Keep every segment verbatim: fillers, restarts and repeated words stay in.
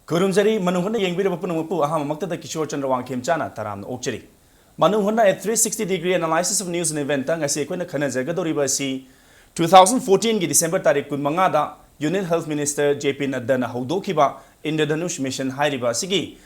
ꯈꯨꯔꯨꯝꯖꯔꯤ, ꯃꯅꯨꯡ ꯍꯨꯠꯅ ꯌꯦꯡꯕꯤꯔꯕ ꯄꯨꯝꯅꯃꯛꯄꯨ ꯑꯍꯥꯟꯕꯃꯛꯇꯗ ꯀꯤꯁꯣꯔ ꯆꯟꯗ꯭ꯔ ꯋꯥꯡꯈꯦꯝꯆꯥꯅ ꯇꯔꯥꯝꯅ ꯑꯣꯛꯆꯔꯤ꯫ ꯃꯅꯨꯡ ꯍꯨꯠꯅ A three sixty degree analysis of news and event ꯇ ꯉꯁꯤ ꯑꯩꯈꯣꯏꯅ ꯈꯟꯅꯖꯒꯗꯧꯔꯤꯕ ꯑꯁꯤ two thousand fourteen ꯒꯤ December ꯇꯥꯔꯤꯛ ꯀꯨꯟꯃꯉꯥꯗ Union Health Minister J P Nadda ꯅ ꯍꯧꯗꯣꯛꯈꯤꯕ Indradhanush Mission ꯍꯥꯏꯔꯤꯕ ꯑꯁꯤꯒꯤ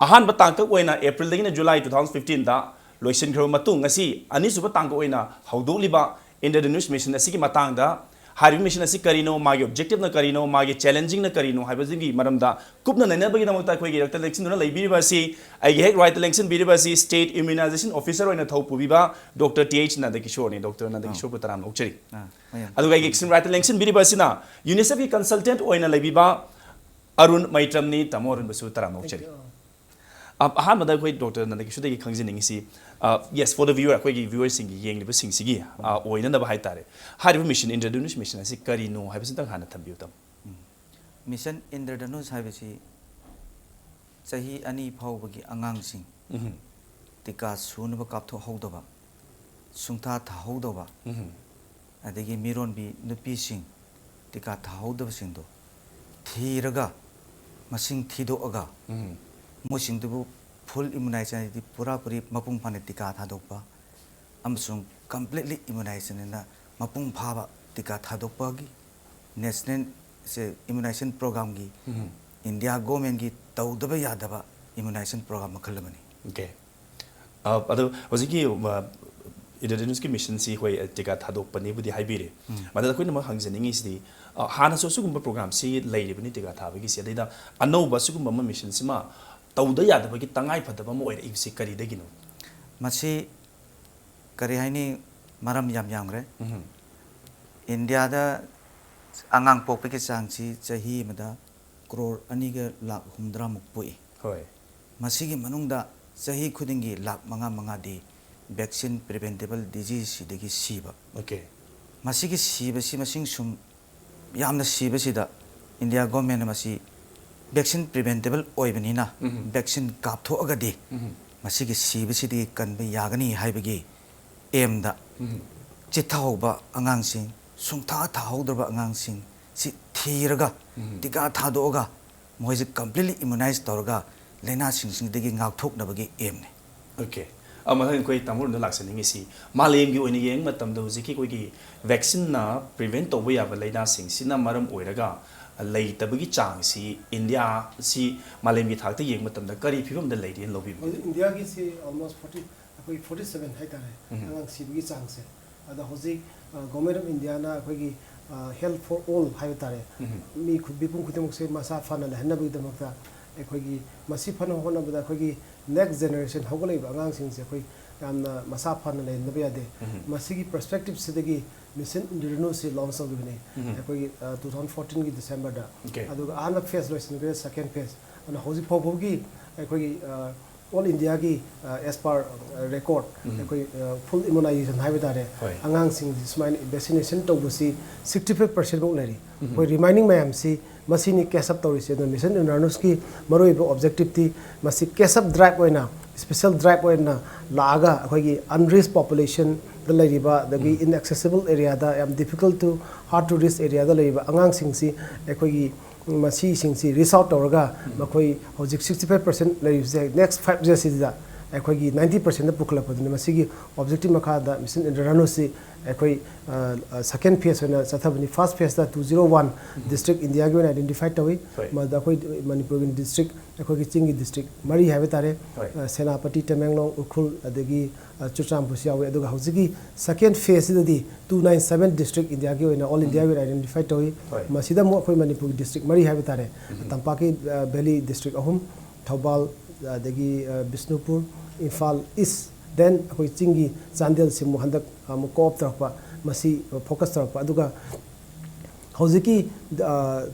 ꯑꯍꯥꯟꯕ ꯇꯥꯡꯀꯛ ꯑꯣꯏꯅ April ꯗꯒꯤꯅ July two thousand fifteen ꯗ ꯂꯣꯏꯁꯤꯟꯈ꯭ꯔꯕ ꯃꯇꯨꯡ, ꯉꯁꯤ ꯑꯅꯤꯁꯨꯕ ꯇꯥꯡꯀꯛ ꯑꯣꯏꯅ ꯍꯧꯗꯣꯛꯂꯤꯕ Indradhanush Mission ꯑꯁꯤꯒꯤ ꯃꯇꯥꯡꯗ, ꯍꯥꯏꯔꯤꯕ mission ꯑꯁꯤ ꯀꯔꯤꯅꯣ, ꯃꯥꯒꯤ objective ꯅ ꯀꯔꯤꯅꯣ, ꯃꯥꯒꯤ challenging ꯅ ꯀꯔꯤꯅꯣ ꯍꯥꯏꯕꯁꯤꯒꯤ ꯃꯔꯝꯗ ꯀꯨꯞꯅ ꯅꯩꯅꯕꯒꯤꯗꯃꯛꯇ ꯑꯩꯈꯣꯏꯒꯤ ꯏꯔꯛꯇ ꯂꯦꯡꯁꯤꯟꯗꯨꯅ ꯂꯩꯕꯤꯔꯤꯕ ꯑꯁꯤ, ꯑꯩꯒꯤ ꯍꯦꯛ right ꯇ ꯂꯦꯡꯁꯤꯟꯕꯤꯔꯤꯕ ꯑꯁꯤ State Immunization Officer ꯑꯣꯏꯅ ꯊꯧ ꯄꯨꯕꯤꯕ Doctor T H Nanda Kishore ꯅꯤ꯫ Doctor Nanda ꯑꯥ꯫ Kishore ꯕꯨ ꯇꯔꯥꯝꯅ ꯑꯣꯛꯆꯔꯤ꯫ ꯑꯥ, ꯃꯌꯥꯝ ꯑꯗꯨꯒ ꯑꯩꯒꯤ extreme right ꯇ ꯂꯦꯡꯁꯤꯟꯕꯤꯔꯤꯕ ꯑꯁꯤꯅ UNICEF ꯀꯤ consultant ꯑꯣꯏꯅ ꯂꯩꯕꯤꯕ ꯑꯔꯨꯟ ꯃꯩꯇ꯭ꯔꯝꯅꯤ꯫ ꯇꯥꯃꯣ ꯑꯔꯨꯟꯕꯨꯁꯨ ꯇꯔꯥꯝꯅ ꯑꯣꯛꯆꯔꯤ꯫ ꯑ, ꯑꯍꯥꯟꯕꯗ ꯑꯩꯈꯣꯏ Doctor Nanda Kishore ꯗꯒꯤ ꯈꯪꯖꯅꯤꯡꯉꯤꯁꯤ, ꯑ, yes, for the viewer, ꯑꯩꯈꯣꯏꯒꯤ viewer ꯁꯤꯡꯒꯤ, ꯌꯦꯡꯂꯤꯕꯁꯤꯡꯁꯤꯒꯤ, ꯑ, ꯑꯣꯏꯅꯅꯕ ꯍꯥꯏꯇꯥꯔꯦ, ꯍꯥꯏꯔꯤꯕ mission, Indradhanush Mission ꯑꯁꯤ ꯀꯔꯤꯅꯣ ꯍꯥꯏꯕꯁꯤꯇꯪ ꯍꯥꯟꯅ ꯊꯝꯕꯤꯌꯨ, ꯇꯥꯃꯣ꯫ ꯎꯝ꯫ Mission Indradhanush ꯍꯥꯏꯕꯁꯤ ꯆꯍꯤ ꯑꯅꯤ ꯐꯥꯎꯕꯒꯤ ꯑꯉꯥꯡꯁꯤꯡ ꯎꯝ꯫ ꯇꯤꯀꯥ ꯁꯨꯅꯕ ꯀꯥꯞꯊꯣꯛꯍꯧꯗꯕ, ꯁꯨꯡꯊꯥ ꯊꯥꯍꯧꯗꯕ, ꯎꯝ꯫ ꯑꯗꯒꯤ ꯃꯤꯔꯣꯟꯕꯤ ꯅꯨꯄꯤꯁꯤꯡ ꯇꯤꯀꯥ ꯊꯥꯍꯧꯗꯕꯁꯤꯡꯗꯣ ꯊꯤꯔꯒ, ꯃꯁꯤꯡ ꯊꯤꯗꯣꯛꯑꯒ, ꯎꯝ꯫ ꯃꯣꯏꯁꯤꯡꯗꯨꯕꯨ full immunization, ꯍꯥꯏꯗꯤ ꯄꯨꯔꯥ ꯄꯨꯔꯤ ꯃꯄꯨꯡ ꯐꯥꯅ ꯇꯤꯀꯥ ꯊꯥꯗꯣꯛꯄ ꯑꯃꯁꯨꯡ completely immunization ꯑꯅ ꯃꯄꯨꯡ ꯐꯥꯕ ꯇꯤꯀꯥ ꯊꯥꯗꯣꯛꯄꯒꯤ national ꯁꯦ immunization program ꯒꯤ ꯎꯝ꯫ India government ꯀꯤ ꯇꯧꯗꯕ ꯌꯥꯗꯕ immunization program ꯃꯈꯜ ꯑꯃꯅꯤ꯫ Okay꯫ ꯑ, ꯑꯗꯣ ꯍꯧꯖꯤꯛꯀꯤ, ꯑ, Indradhanush ꯀꯤ mission ꯁꯤ, ꯍꯣꯏ, ꯇꯤꯀꯥ ꯊꯥꯗꯣꯛꯄꯅꯦꯕꯨꯗꯤ ꯍꯥꯏꯕꯤꯔꯦ꯫ ꯎꯝ꯫ ꯃꯗꯨꯗ ꯑꯩꯈꯣꯏꯅ ꯑꯃꯨꯛ ꯍꯪꯖꯅꯤꯡꯉꯤꯁꯤꯗꯤ, ꯑ, ꯍꯥꯟꯅꯁꯨ ꯑꯁꯤꯒꯨꯝꯕ program ꯁꯤ ꯂꯩꯔꯤꯕꯅꯤ, ꯇꯤꯀꯥ ꯊꯥꯕꯒꯤꯁꯤ, ꯑꯗꯩꯗ ꯑꯅꯧꯕ ꯑꯁꯤꯒꯨꯝꯕ ꯑꯃ mission ꯁꯤꯃ ꯇꯧꯗ ꯌꯥꯗꯕꯒꯤ ꯇꯉꯥꯏ ꯐꯗꯕ ꯑꯃ ꯑꯣꯏꯔꯛꯏꯕꯁꯤ ꯀꯔꯤꯗꯒꯤꯅꯣ? ꯃꯁꯤ ꯀꯔꯤ ꯍꯥꯏꯅꯤ, ꯃꯔꯝ ꯌꯥꯝ ꯌꯥꯝꯈ꯭ꯔꯦ꯫ ꯎꯝ꯫ India ꯗ ꯑꯉꯥꯡ ꯄꯣꯛꯄꯒꯤ ꯆꯥꯡꯁꯤ ꯆꯍꯤ ꯑꯃꯗ crore ꯑꯅꯤꯒ ꯂꯥꯈ ꯍꯨꯝꯐꯨꯇꯔꯥꯃꯨꯛ ꯄꯣꯛꯏ꯫ ꯍꯣꯏ꯫ ꯃꯁꯤꯒꯤ ꯃꯅꯨꯡꯗ ꯆꯍꯤ ꯈꯨꯗꯤꯡꯒꯤ ꯂꯥꯈ ꯃꯉꯥ ꯃꯉꯥꯗꯤ vaccine preventable disease ꯁꯤꯗꯒꯤ ꯁꯤꯕ꯫ Okay꯫ ꯃꯁꯤꯒꯤ ꯁꯤꯕꯁꯤ ꯃꯁꯤꯡ ꯁꯨꯝ ꯌꯥꯝꯅ ꯁꯤꯕꯁꯤꯗ India government ꯅ ꯃꯁꯤ vaccine preventable ꯑꯣꯏꯕꯅꯤꯅ ꯎꯝ꯫ Vaccine ꯀꯥꯞꯊꯣꯛꯑꯒꯗꯤ ꯎꯝ꯫ ꯃꯁꯤꯒꯤ ꯁꯤꯕꯁꯤꯗꯒꯤ ꯀꯟꯕ ꯌꯥꯒꯅꯤ ꯍꯥꯏꯕꯒꯤ aim ꯗ ꯎꯝ꯫ ꯆꯤꯠꯊꯍꯧꯕ ꯑꯉꯥꯡꯁꯤꯡ, ꯁꯨꯡꯊꯥ ꯊꯥꯍꯧꯗ꯭ꯔꯕ ꯑꯉꯥꯡꯁꯤꯡ ꯁꯤ ꯊꯤꯔꯒ ꯎꯝ꯫ ꯇꯤꯀꯥ ꯊꯥꯗꯣꯛꯑꯒ ꯃꯈꯣꯏꯁꯦ ꯀꯝꯄ꯭ꯂꯤꯠꯂꯤ ꯏꯃ꯭ꯌꯨꯅꯥꯏꯁ ꯇꯧꯔꯒ ꯂꯥꯏꯅꯥꯁꯤꯡꯁꯤꯗꯒꯤ ꯉꯥꯛꯊꯣꯛꯅꯕꯒꯤ ꯑꯦꯝꯅꯤ꯫ ꯑꯣꯀꯦ꯫ ꯑ, ꯃꯊꯪ ꯑꯩꯈꯣꯏ ꯇꯥꯃꯣ ꯍꯣꯏꯔꯣꯝꯗ ꯂꯥꯛꯆꯅꯤꯡꯉꯤꯁꯤ, ꯃꯥꯂꯦꯝꯒꯤ ꯑꯣꯏꯅ ꯌꯦꯡꯕ ꯃꯇꯝꯗ ꯍꯧꯖꯤꯛꯀꯤ ꯑꯩꯈꯣꯏꯒꯤ ꯚꯦꯛꯁꯤꯟꯅ ꯄ꯭ꯔꯤꯚꯦꯟ ꯇꯧꯕ ꯌꯥꯕ ꯂꯥꯏꯅꯥꯁꯤꯡꯁꯤꯅ ꯃꯔꯝ ꯑꯣꯏꯔꯒ ꯂꯩꯇꯕꯒꯤ ꯆꯥꯡꯁꯤ ꯏꯟꯗꯤꯌꯥꯁꯤ ꯃꯥꯂꯦꯝꯒꯤ ꯊꯥꯛꯇ ꯌꯦꯡꯕ ꯃꯇꯝꯗ ꯀꯔꯤ ꯐꯤꯕꯝꯗ ꯂꯩꯔꯤꯅ ꯂꯧꯕꯤꯕꯒꯦ? ꯍꯧꯖꯤꯛ ꯏꯟꯗꯤꯌꯥꯒꯤꯁꯤ almost forty, ꯑꯩꯈꯣꯏ forty seven ꯍꯥꯏꯇꯥꯔꯦ, ꯎꯝ꯫ ꯑꯉꯥꯡ ꯁꯤꯕꯒꯤ ꯆꯥꯡꯁꯦ꯫ ꯑꯗꯣ ꯍꯧꯖꯤꯛ ꯒꯣꯔꯃꯦꯟ ꯑꯣꯐ ꯏꯟꯗꯤꯌꯥꯅ ꯑꯩꯈꯣꯏꯒꯤ ꯍꯦꯜꯊ ꯐꯣꯔ ꯑꯣꯜ ꯍꯥꯏꯕ ꯇꯥꯔꯦ, ꯎꯝ꯫ ꯃꯤ ꯈꯨ- ꯃꯤꯄꯨꯝ ꯈꯨꯗꯤꯡꯃꯛꯁꯦ ꯃꯁꯥ ꯐꯅ ꯂꯩꯍꯟꯅꯕꯒꯤꯗꯃꯛꯇ ꯑꯩꯈꯣꯏꯒꯤ ꯃꯁꯤ ꯐꯅꯕ ꯍꯣꯠꯅꯕꯗ ꯑꯩꯈꯣꯏꯒꯤ ꯅꯦꯛꯁ ꯖꯦꯅꯦꯔꯦꯁꯟ ꯍꯧꯒꯠꯂꯛꯏꯕ ꯑꯉꯥꯡꯁꯤꯡꯁꯦ ꯑꯩꯈꯣꯏ ꯌꯥꯝꯅ ꯃꯁꯥ ꯐꯅ ꯂꯩꯍꯟꯗꯕ ꯌꯥꯗꯦ꯫ ꯎꯝ꯫ ꯃꯁꯤꯒꯤ ꯄꯔꯁꯄꯦꯛꯇꯤꯞꯁꯤꯗꯒꯤ ꯃꯤꯁꯟ ꯏꯟꯗ꯭ꯔꯙꯅꯨꯁꯤ ꯂꯣꯟꯆ ꯇꯧꯈꯤꯕꯅꯤ ꯎꯝ꯫ ꯑꯩꯈꯣꯏꯒꯤ ꯇꯨ ꯊꯥꯎꯖꯟ ꯐꯣꯔꯇꯤꯟꯒꯤ ꯗꯤꯁꯦꯝꯕꯔꯗ꯫ ꯑꯣꯀꯦ꯫ ꯑꯗꯨꯒ ꯑꯍꯥꯟꯕ ꯐꯦꯁ ꯂꯣꯏꯁꯤꯟꯈ꯭ꯔꯦ, ꯁꯦꯀꯦꯟ ꯐꯦꯁ꯫ ꯑꯗꯨꯅ ꯍꯧꯖꯤꯛ ꯐꯥꯎꯕꯒꯤ ꯑꯩꯈꯣꯏꯒꯤ ꯑꯣꯜ ꯏꯟꯗꯤꯌꯥꯒꯤ ꯑꯦꯁ ꯄꯥꯔ ꯔꯦꯀꯣꯔꯠ ꯎꯝ꯫ ꯑꯩꯈꯣꯏ ꯐꯨꯜ ꯏꯃꯨꯅꯥꯏꯖꯦꯁꯟ ꯍꯥꯏꯕ ꯇꯥꯔꯦ, ꯍꯣꯏ꯫ ꯑꯉꯥꯡꯁꯤꯡꯁꯤ ꯁꯨꯃꯥꯏꯅ ꯚꯦꯛꯁꯤꯅꯦꯁꯟ ꯇꯧꯕꯁꯤ ꯁꯤꯛꯁꯇꯤ ꯐꯥꯏꯚ ꯄꯥꯔꯁꯦꯟꯃꯨꯛ ꯂꯩꯔꯤ꯫ ꯎꯝ꯫ ꯑꯩꯈꯣꯏ ꯔꯤꯃꯥꯏꯅꯤꯡ ꯃꯌꯥꯝꯁꯤ ꯃꯁꯤꯅꯤ ꯀꯦꯆ ꯑꯞ ꯇꯧꯔꯤꯁꯦ꯫ ꯑꯗꯨꯅ ꯃꯤꯁꯟ ꯏꯟꯗ꯭ꯔꯙꯅꯨꯁꯀꯤ ꯃꯔꯨꯑꯣꯏꯕ ꯑꯣꯕꯖꯦꯛꯇꯤꯞꯇꯤ ꯃꯁꯤ ꯀꯦꯆ ꯑꯞ ꯗ꯭ꯔꯥꯏꯚ ꯑꯣꯏꯅ, ꯁ꯭ꯄꯦꯁꯦꯜ ꯗ꯭ꯔꯥꯏꯚ ꯑꯣꯏꯅ ꯂꯥꯛꯑꯒ ꯑꯩꯈꯣꯏꯒꯤ ꯑꯟꯔꯤꯆ ꯄꯣꯄꯨꯂꯦꯁꯟꯗ ꯂꯩꯔꯤꯕ, ꯑꯗꯒꯤ ꯎꯝ꯫ ꯏꯟꯑꯦꯛꯁꯦꯁꯤꯕꯜ ꯑꯦꯔꯤꯌꯥꯗ, ꯌꯥꯝ difficult to, hard to reach ꯑꯦꯔꯤꯌꯥꯗ ꯂꯩꯔꯤꯕ ꯑꯉꯥꯡꯁꯤꯡꯁꯤ ꯑꯩꯈꯣꯏꯒꯤ ꯃꯁꯤꯁꯤꯡꯁꯤ ꯔꯤꯆ ꯑꯥꯎꯠ ꯇꯧꯔꯒ ꯃꯈꯣꯏ ꯍꯧꯖꯤꯛ ꯁꯤꯛꯁꯇꯤ ꯐꯥꯏꯚ ꯄꯥꯔꯁꯦꯟ ꯂꯩꯔꯤꯕꯁꯦ, ꯅꯦꯛꯁ ꯐꯥꯏꯚ ꯌꯔꯁꯁꯤꯗ ꯑꯩꯈꯣꯏꯒꯤ ꯅꯥꯏꯟꯇꯤ ꯄꯥꯔꯁꯦꯟꯗ ꯄꯨꯈꯠꯂꯛꯄꯗꯨꯅ ꯃꯁꯤꯒꯤ ꯑꯣꯕꯖꯦꯛꯇꯤꯞ ꯃꯈꯥꯗ ꯃꯤꯁꯟ ꯏꯟꯗ꯭ꯔꯙꯅꯨꯁꯤ ꯑꯩꯈꯣꯏ ꯁꯦꯀꯦꯟ ꯐꯦꯁ ꯑꯣꯏꯅ ꯆꯠꯊꯕꯅꯤ꯫ ꯐꯥꯔꯁ ꯐꯦꯁꯇ ꯇꯨ ꯖꯤꯔꯣ ꯋꯥꯟ ꯗꯤꯁꯇ꯭ꯔꯤꯛ ꯏꯟꯗꯤꯌꯥꯒꯤ ꯑꯣꯏꯅ ꯑꯥꯏꯗꯦꯟꯇꯤꯐꯥꯏ ꯇꯧꯏ꯫ ꯍꯣꯏ꯫ ꯃꯗꯨꯗ ꯑꯩꯈꯣꯏ ꯃꯅꯤꯄꯨꯔꯒꯤ ꯗꯤꯁꯇ꯭ꯔꯤꯛ, ꯑꯩꯈꯣꯏꯒꯤ ꯆꯤꯡꯒꯤ ꯗꯤꯁꯇ꯭ꯔꯤꯛ ꯃꯔꯤ ꯍꯥꯏꯕ ꯇꯥꯔꯦ, ꯍꯣꯏ꯫ ꯁꯦꯅꯥꯄꯇꯤ, ꯇꯃꯦꯡꯂꯣꯡ, ꯎꯈ꯭ꯔꯨꯜ, ꯑꯗꯒꯤ ꯆꯨꯔꯆꯥꯟꯄꯨꯔꯁꯨ ꯌꯥꯎꯏ꯫ ꯑꯗꯨꯒ ꯍꯧꯖꯤꯛꯀꯤ ꯁꯦꯀꯦꯟ ꯐꯦꯁꯁꯤꯗꯗꯤ ꯇꯨ ꯅꯥꯏꯟ ꯁꯕꯦꯟ ꯗꯤꯁꯇ꯭ꯔꯤꯛ ꯏꯟꯗꯤꯌꯥꯒꯤ ꯑꯣꯏꯅ, ꯑꯣꯜ ꯏꯟꯗꯤꯌꯥꯒꯤ ꯑꯣꯏꯅ ꯑꯥꯏꯗꯦꯟꯇꯤꯐꯥꯏ ꯇꯧꯏ꯫ ꯍꯣꯏ꯫ ꯃꯁꯤꯗ ꯑꯃꯨꯛ ꯑꯩꯈꯣꯏ ꯃꯅꯤꯄꯨꯔꯒꯤ ꯗꯤꯁꯇ꯭ꯔꯤꯛ ꯃꯔꯤ ꯍꯥꯏꯕ ꯇꯥꯔꯦ, ꯇꯝꯄꯥꯛꯀꯤ ꯚꯦꯂꯤ ꯗꯤꯁꯇ꯭ꯔꯤꯛ ꯑꯍꯨꯝ, ꯊꯧꯕꯥꯜ, ꯑꯗꯒꯤ ꯕꯤꯁꯅꯨꯄꯨꯔ, ꯏꯝꯐꯥꯜ ꯏꯁ, ꯗꯦꯟ ꯑꯩꯈꯣꯏ ꯆꯤꯡꯒꯤ ꯆꯥꯟꯗꯦꯜꯁꯤ ꯑꯃꯨꯛ ꯍꯟꯗꯛ ꯑꯃꯨꯛ ꯀꯣ ꯑꯞ ꯇꯧꯔꯛꯄ, ꯃꯁꯤ ꯐꯣꯀꯁ ꯇꯧꯔꯛꯄ꯫ ꯑꯗꯨꯒ ꯍꯧꯖꯤꯛꯀꯤ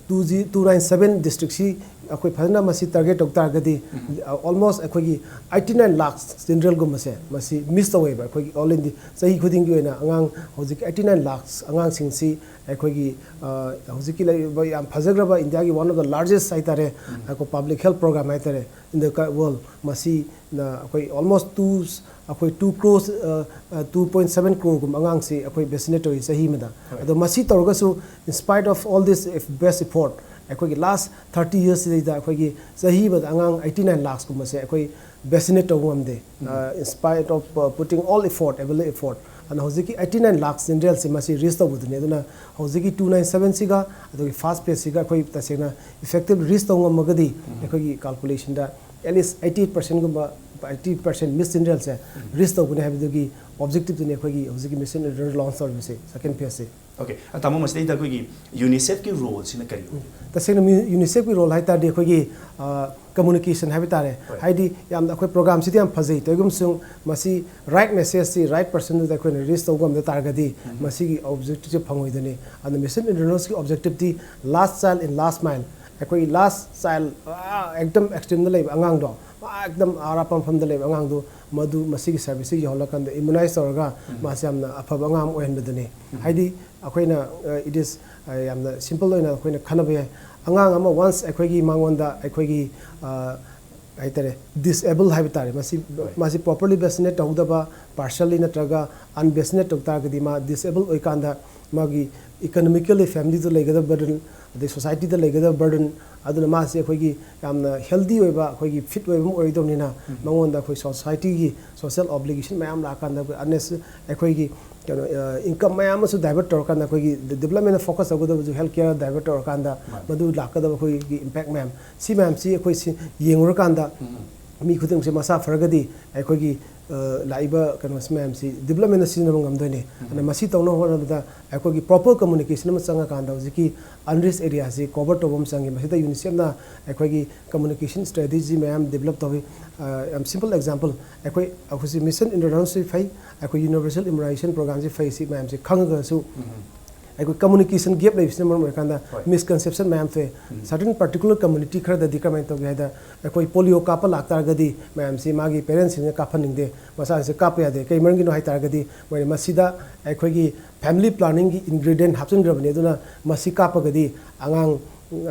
two G two nine seven ꯗꯤꯁꯇ꯭ꯔꯤꯛꯁꯤ ꯑꯩꯈꯣꯏ ꯐꯖꯅ ꯃꯁꯤ ꯇꯥꯔꯒꯦꯠ ꯇꯧ ꯇꯥꯔꯒꯗꯤ, ꯑꯣꯜꯃꯣꯁ ꯑꯩꯈꯣꯏꯒꯤ ꯑꯩꯠꯇꯤ ꯅꯥꯏꯟ ꯂꯥꯛꯁ ꯆꯤꯜꯗ꯭ꯔꯦꯟꯒꯨꯝꯕꯁꯦ ꯃꯁꯤ ꯃꯤꯁ ꯇꯧꯋꯦꯕ꯫ ꯑꯩꯈꯣꯏꯒꯤ ꯑꯣꯜ ꯏꯟꯗꯤꯌꯥ ꯆꯍꯤ ꯈꯨꯗꯤꯡꯒꯤ ꯑꯣꯏꯅ ꯑꯉꯥꯡ ꯍꯧꯖꯤꯛ ꯑꯩꯠꯇꯤ ꯅꯥꯏꯟ ꯂꯥꯛꯁ ꯑꯉꯥꯡꯁꯤꯡꯁꯤ ꯑꯩꯈꯣꯏꯒꯤ ꯍꯧꯖꯤꯛꯀꯤ ꯂꯩꯔꯤꯕ ꯌꯥꯝ ꯐꯖꯈ꯭ꯔꯕ ꯏꯟꯗꯤꯌꯥꯒꯤ one of the largest ꯍꯥꯏꯇꯥꯔꯦ, ꯑꯩꯈꯣꯏ ꯄꯕ꯭ꯂꯤꯛ ꯍꯦꯜꯊ ꯄ꯭ꯔꯣꯒ꯭ꯔꯥꯝ ꯍꯥꯏꯇꯥꯔꯦ, in the world, ꯃꯁꯤꯅ ꯑꯩꯈꯣꯏ almost two, ꯑꯩꯈꯣꯏ two crores, two point seven crore ꯒꯨꯝꯕ ꯑꯉꯥꯡꯁꯤ ꯑꯩꯈꯣꯏ ꯚꯦꯛꯁꯤꯅꯦꯠ ꯇꯧꯏ ꯆꯍꯤ ꯑꯃꯗ꯫ ꯍꯣꯏ꯫ ꯑꯗꯣ ꯃꯁꯤ ꯇꯧꯔꯒꯁꯨ, in spite of all this best effort, ꯑꯩꯈꯣꯏꯒꯤ ꯂꯥꯁ ꯊꯥꯔꯇꯤ ꯌꯔꯁꯁꯤꯗꯩꯗ ꯑꯩꯈꯣꯏꯒꯤ ꯆꯍꯤ ꯑꯃꯗ ꯑꯉꯥꯡ ꯑꯩꯠꯇꯤ ꯅꯥꯏꯟ ꯂꯥꯛꯁꯀꯨꯝꯕꯁꯦ ꯑꯩꯈꯣꯏ ꯚꯦꯛꯁꯤꯅꯦꯠ ꯇꯧꯕ ꯉꯝꯗꯦ, in spite of putting all effort, available effort. ꯑꯗꯨꯅ ꯍꯧꯖꯤꯛꯀꯤ ꯑꯩꯠꯇꯤ ꯅꯥꯏꯟ ꯂꯥꯛꯁ ꯆꯤꯜꯗ꯭ꯔꯦꯟꯁꯦ ꯃꯁꯤ ꯔꯤꯆ ꯇꯧꯕꯗꯨꯅꯤ꯫ ꯑꯗꯨꯅ ꯍꯧꯖꯤꯛꯀꯤ ꯇꯨ ꯅꯥꯏꯟ ꯁꯕꯦꯟꯁꯤꯒ ꯑꯗꯨꯒꯤ ꯐꯥꯁ ꯐꯦꯁꯁꯤꯒ ꯑꯩꯈꯣꯏ ꯇꯁꯦꯡꯅ ꯏꯐꯦꯛꯇꯤꯚ ꯔꯤꯆ ꯇꯧꯕ ꯉꯝꯃꯒꯗꯤ ꯑꯩꯈꯣꯏꯒꯤ ꯀꯥꯜꯀꯨꯂꯦꯁꯟꯗ at least eighty eight percentꯒꯨꯝꯕ, eighty percent ꯃꯤꯁ ꯆꯤꯜꯗ꯭ꯔꯦꯟꯁꯦ ꯔꯤꯆ ꯇꯧꯒꯅꯤ ꯍꯥꯏꯕꯗꯨꯒꯤ ꯑꯣꯕꯖꯦꯛꯇꯤꯚꯇꯨꯅꯤ ꯑꯩꯈꯣꯏꯒꯤ ꯍꯧꯖꯤꯛꯀꯤ ꯃꯤꯁꯟ ꯏꯟꯇꯔꯅꯦꯁꯅꯦꯜ ꯂꯣꯟꯆ ꯇꯧꯔꯤꯕꯁꯦ, ꯁꯦꯀꯦꯟ ꯐꯦꯁꯁꯦ꯫ ꯑꯣꯀꯦ, ꯇꯥꯃꯣ, ꯃꯁꯤꯗꯩꯗ ꯑꯩꯈꯣꯏꯒꯤ ꯌꯨꯅꯤꯁꯦꯐꯀꯤ ꯔꯣꯜꯁꯤꯅ ꯀꯔꯤ ꯑꯣꯏꯒꯦ? ꯇꯁꯦꯡꯅ ꯃꯤ- ꯌꯨꯅꯤꯁꯦꯐꯀꯤ ꯔꯣꯜ ꯍꯥꯏ ꯇꯥꯔꯗꯤ ꯑꯩꯈꯣꯏꯒꯤ ꯀꯝꯃꯨꯅꯤꯀꯦꯁꯟ ꯍꯥꯏꯕ ꯇꯥꯔꯦ꯫ ꯍꯣꯏ꯫ ꯍꯥꯏꯗꯤ ꯌꯥꯝꯅ ꯑꯩꯈꯣꯏ ꯄ꯭ꯔꯣꯒ꯭ꯔꯥꯝꯁꯤꯗꯤ ꯌꯥꯝ ꯐꯖꯩ, ꯇꯧꯏꯒꯨꯝꯕꯁꯨꯡ ꯃꯁꯤ ꯔꯥꯏꯠ ꯃꯦꯁꯦꯖꯁꯤ ꯔꯥꯏꯠ ꯄꯔꯁꯟꯗꯨꯗ ꯑꯩꯈꯣꯏꯅ ꯔꯤꯆ ꯇꯧꯕ ꯉꯝꯗ ꯇꯥꯔꯒꯗꯤ ꯃꯁꯤꯒꯤ ꯑꯣꯕꯖꯦꯛꯇꯤꯚꯁꯦ ꯐꯪꯉꯣꯏꯗꯣꯏꯅꯤ꯫ ꯑꯗꯨꯅ ꯃꯤꯁꯟ ꯏꯟꯇꯔꯅꯦꯁꯅꯦꯜꯒꯤ ꯑꯣꯕꯖꯦꯛꯇꯤꯚꯇꯤ ꯂꯥꯁ ꯆꯥꯏꯜ ꯏꯟ ꯂꯥꯁ ꯃꯥꯏꯜ, ꯑꯩꯈꯣꯏꯒꯤ ꯂꯥꯁ ꯆꯥꯏꯜ ꯑꯦꯛꯗꯝ ꯑꯦꯛꯁꯇ꯭ꯔꯤꯝꯗ ꯂꯩꯕ ꯑꯉꯥꯡꯗꯣ, ꯃꯥ ꯑꯦꯛꯗꯝ ꯑꯔꯥꯞꯄ ꯃꯐꯝꯗ ꯂꯩꯕ ꯑꯉꯥꯡꯗꯣ ꯃꯗꯨ ꯃꯁꯤꯒꯤ ꯁꯥꯔꯚꯤꯁꯁꯤ ꯌꯧꯍꯜꯂꯀꯥꯟꯗ ꯏꯃ꯭ꯌꯨꯅꯥꯏꯖ ꯇꯧꯔꯒ ꯃꯥꯁꯦ ꯌꯥꯝꯅ ꯑꯐꯕ ꯑꯉꯥꯡ ꯑꯃ ꯑꯣꯏꯍꯟꯕꯗꯨꯅꯤ꯫ ꯍꯥꯏꯗꯤ ꯑꯩꯈꯣꯏꯅ, ꯏꯠ ꯏꯁ, ꯌꯥꯝꯅ ꯁꯤꯝꯄꯜ ꯑꯣꯏꯅ ꯑꯩꯈꯣꯏꯅ ꯈꯟꯅꯕ ꯌꯥꯏ꯫ ꯑꯉꯥꯡ ꯑꯃ ꯋꯥꯟꯁ ꯑꯩꯈꯣꯏꯒꯤ ꯃꯉꯣꯟꯗ ꯑꯩꯈꯣꯏꯒꯤ ꯍꯥꯏꯇꯥꯔꯦ, ꯗꯤꯁꯑꯦꯕꯜ ꯍꯥꯏꯕ ꯇꯥꯔꯦ, ꯃꯁꯤ ꯃꯥꯁꯤ ꯄ꯭ꯔꯣꯄꯔꯂꯤ ꯚꯦꯛꯁꯤꯅꯦꯠ ꯇꯧꯍꯧꯗꯕ, ꯄꯥꯔꯁꯤꯌꯦꯜꯂꯤ ꯅꯠꯇ꯭ꯔꯒ ꯑꯟꯚꯦꯛꯁꯤꯅꯦꯠ ꯇꯧ ꯇꯥꯔꯒꯗꯤ ꯃꯥ ꯗꯤꯁꯑꯦꯕꯜ ꯑꯣꯏꯀꯥꯟꯗ ꯃꯥꯒꯤ ꯏꯀꯣꯅꯣꯃꯤꯀꯦꯜꯂꯤ ꯐꯦꯃꯤꯂꯤꯗ ꯂꯩꯒꯗꯕ ꯕꯔꯗꯟ, ꯑꯗꯩ ꯁꯣꯁꯥꯏꯇꯤꯗ ꯂꯩꯒꯗꯕ ꯕꯔꯗꯟ, ꯑꯗꯨꯅ ꯃꯥꯁꯦ ꯑꯩꯈꯣꯏꯒꯤ ꯌꯥꯝꯅ ꯍꯦꯜꯗꯤ ꯑꯣꯏꯕ, ꯑꯩꯈꯣꯏꯒꯤ ꯐꯤꯠ ꯑꯣꯏꯕ ꯑꯃ ꯑꯣꯏꯔꯣꯏꯗꯧꯅꯤꯅ ꯃꯉꯣꯟꯗ ꯑꯩꯈꯣꯏ ꯁꯣꯁꯥꯏꯇꯤꯒꯤ ꯁꯣꯁꯤꯌꯦꯜ ꯑꯣꯕ꯭ꯂꯤꯒꯦꯁꯟ ꯃꯌꯥꯝ ꯂꯥꯛꯑꯀꯥꯟꯗ ꯑꯩꯈꯣꯏ ꯑꯟꯅꯦꯁ-, ꯑꯩꯈꯣꯏꯒꯤ ꯀꯩꯅꯣ, ꯏꯟꯀꯝ ꯃꯌꯥꯝ ꯑꯃꯁꯨ ꯗꯥꯏꯚꯔꯠ ꯇꯧꯔꯀꯥꯟꯗ ꯑꯩꯈꯣꯏꯒꯤ ꯗꯦꯕꯂꯞꯃꯦꯟꯗ ꯐꯣꯀꯁ ꯇꯧꯒꯗꯕꯁꯨ ꯍꯦꯜꯊ ꯀꯦꯌꯔ ꯗꯥꯏꯚꯔꯠ ꯇꯧꯔꯀꯥꯟꯗ ꯃꯗꯨ ꯂꯥꯛꯀꯗꯕ ꯑꯩꯈꯣꯏꯒꯤ ꯏꯝꯄꯦꯛ ꯃꯌꯥꯝ, ꯁꯤ ꯃꯌꯥꯝꯁꯤ ꯑꯩꯈꯣꯏ ꯁꯤ ꯌꯦꯡꯉꯨꯔꯀꯥꯟꯗ ꯃꯤ ꯈꯨꯗꯤꯡꯃꯛꯁꯦ ꯃꯁꯥ ꯐꯔꯒꯗꯤ ꯑꯩꯈꯣꯏꯒꯤ ꯂꯥꯛꯏꯕ ꯀꯩꯅꯣꯁꯤ ꯃꯌꯥꯝꯁꯤ ꯗꯤꯕꯂꯞꯃꯦꯟꯗ ꯁꯤꯖꯤꯟꯅꯕ ꯉꯝꯗꯣꯏꯅꯤ꯫ ꯑꯗꯨꯅ ꯃꯁꯤ ꯇꯧꯅꯕ ꯍꯣꯠꯅꯕꯗ ꯑꯩꯈꯣꯏꯒꯤ ꯄ꯭ꯔꯣꯄꯔ ꯀꯝꯃꯨꯅꯤꯀꯦꯁꯟ ꯑꯃ ꯆꯪꯉꯀꯥꯟꯗ ꯍꯧꯖꯤꯛꯀꯤ ꯑꯟꯔꯤꯆ ꯑꯦꯔꯤꯌꯥꯁꯤ ꯀꯣꯚꯔ ꯇꯧꯕ ꯑꯃ ꯆꯪꯉꯤ꯫ ꯃꯁꯤꯗ ꯌꯨꯅꯤꯁꯦꯐꯅ ꯑꯩꯈꯣꯏꯒꯤ ꯀꯝꯃꯨꯅꯤꯀꯦꯁꯟ ꯁ꯭ꯇ꯭ꯔꯦꯇꯦꯖꯤ ꯃꯌꯥꯝ ꯗꯤꯕꯂꯞ ꯇꯧꯏ꯫ ꯌꯥꯝ ꯁꯤꯝꯄꯜ ꯑꯦꯛꯖꯥꯝꯄꯜ, ꯑꯩꯈꯣꯏ ꯍꯧꯖꯤꯛ ꯃꯤꯁꯟ ꯏꯟꯇꯔꯅꯦꯁꯅꯦꯜꯁꯤ ꯐꯩ, ꯑꯩꯈꯣꯏ ꯌꯨꯅꯤꯚꯔꯁꯦꯜ ꯏꯃ꯭ꯌꯨꯅꯥꯏꯖꯦꯁꯟ ꯄ꯭ꯔꯣꯒ꯭ꯔꯥꯝꯁꯤ ꯐꯩ, ꯁꯤ ꯃꯌꯥꯝꯁꯤ ꯈꯪꯉꯒꯁꯨ ꯑꯩꯈꯣꯏ ꯀꯝꯃꯨꯅꯤꯀꯦꯁꯟ ꯒꯦꯞ ꯂꯩꯕꯁꯤꯅ ꯃꯔꯝ ꯑꯣꯏꯔꯀꯥꯟꯗ ꯃꯤꯁꯀꯟꯁꯦꯞꯁꯟ ꯃꯌꯥꯝ ꯊꯣꯛꯑꯦ꯫ ꯁꯔꯇꯟ ꯄꯥꯔꯇꯤꯀꯨꯂꯔ ꯀꯝꯃ꯭ꯌꯨꯅꯤꯇꯤ ꯈꯔꯗꯗꯤ ꯀꯃꯥꯏꯅ ꯇꯧꯒꯦ ꯍꯥꯏꯗ, ꯑꯩꯈꯣꯏ ꯄꯣꯂꯤꯑꯣ ꯀꯥꯞꯄ ꯂꯥꯛꯇꯥꯔꯒꯗꯤ ꯃꯌꯥꯝꯁꯤ ꯃꯥꯒꯤ ꯄꯦꯔꯦꯟꯁꯁꯤꯡꯅ ꯀꯥꯞꯍꯟꯅꯤꯡꯗꯦ, ꯃꯆꯥꯁꯤꯡꯁꯦ ꯀꯥꯞꯄ ꯌꯥꯗꯦ꯫ ꯀꯩ ꯃꯔꯝꯒꯤꯅꯣ ꯍꯥꯏ ꯇꯥꯔꯒꯗꯤ ꯃꯣꯏꯅ ꯃꯁꯤꯗ ꯑꯩꯈꯣꯏꯒꯤ ꯐꯦꯃꯤꯂꯤ ꯄ꯭ꯂꯥꯅꯤꯡꯒꯤ ꯏꯟꯒ꯭ꯔꯤꯗꯤꯌꯦꯟ ꯍꯥꯞꯆꯤꯟꯈ꯭ꯔꯕꯅꯤ, ꯑꯗꯨꯅ ꯃꯁꯤ ꯀꯥꯞꯄꯒꯗꯤ ꯑꯉꯥꯡ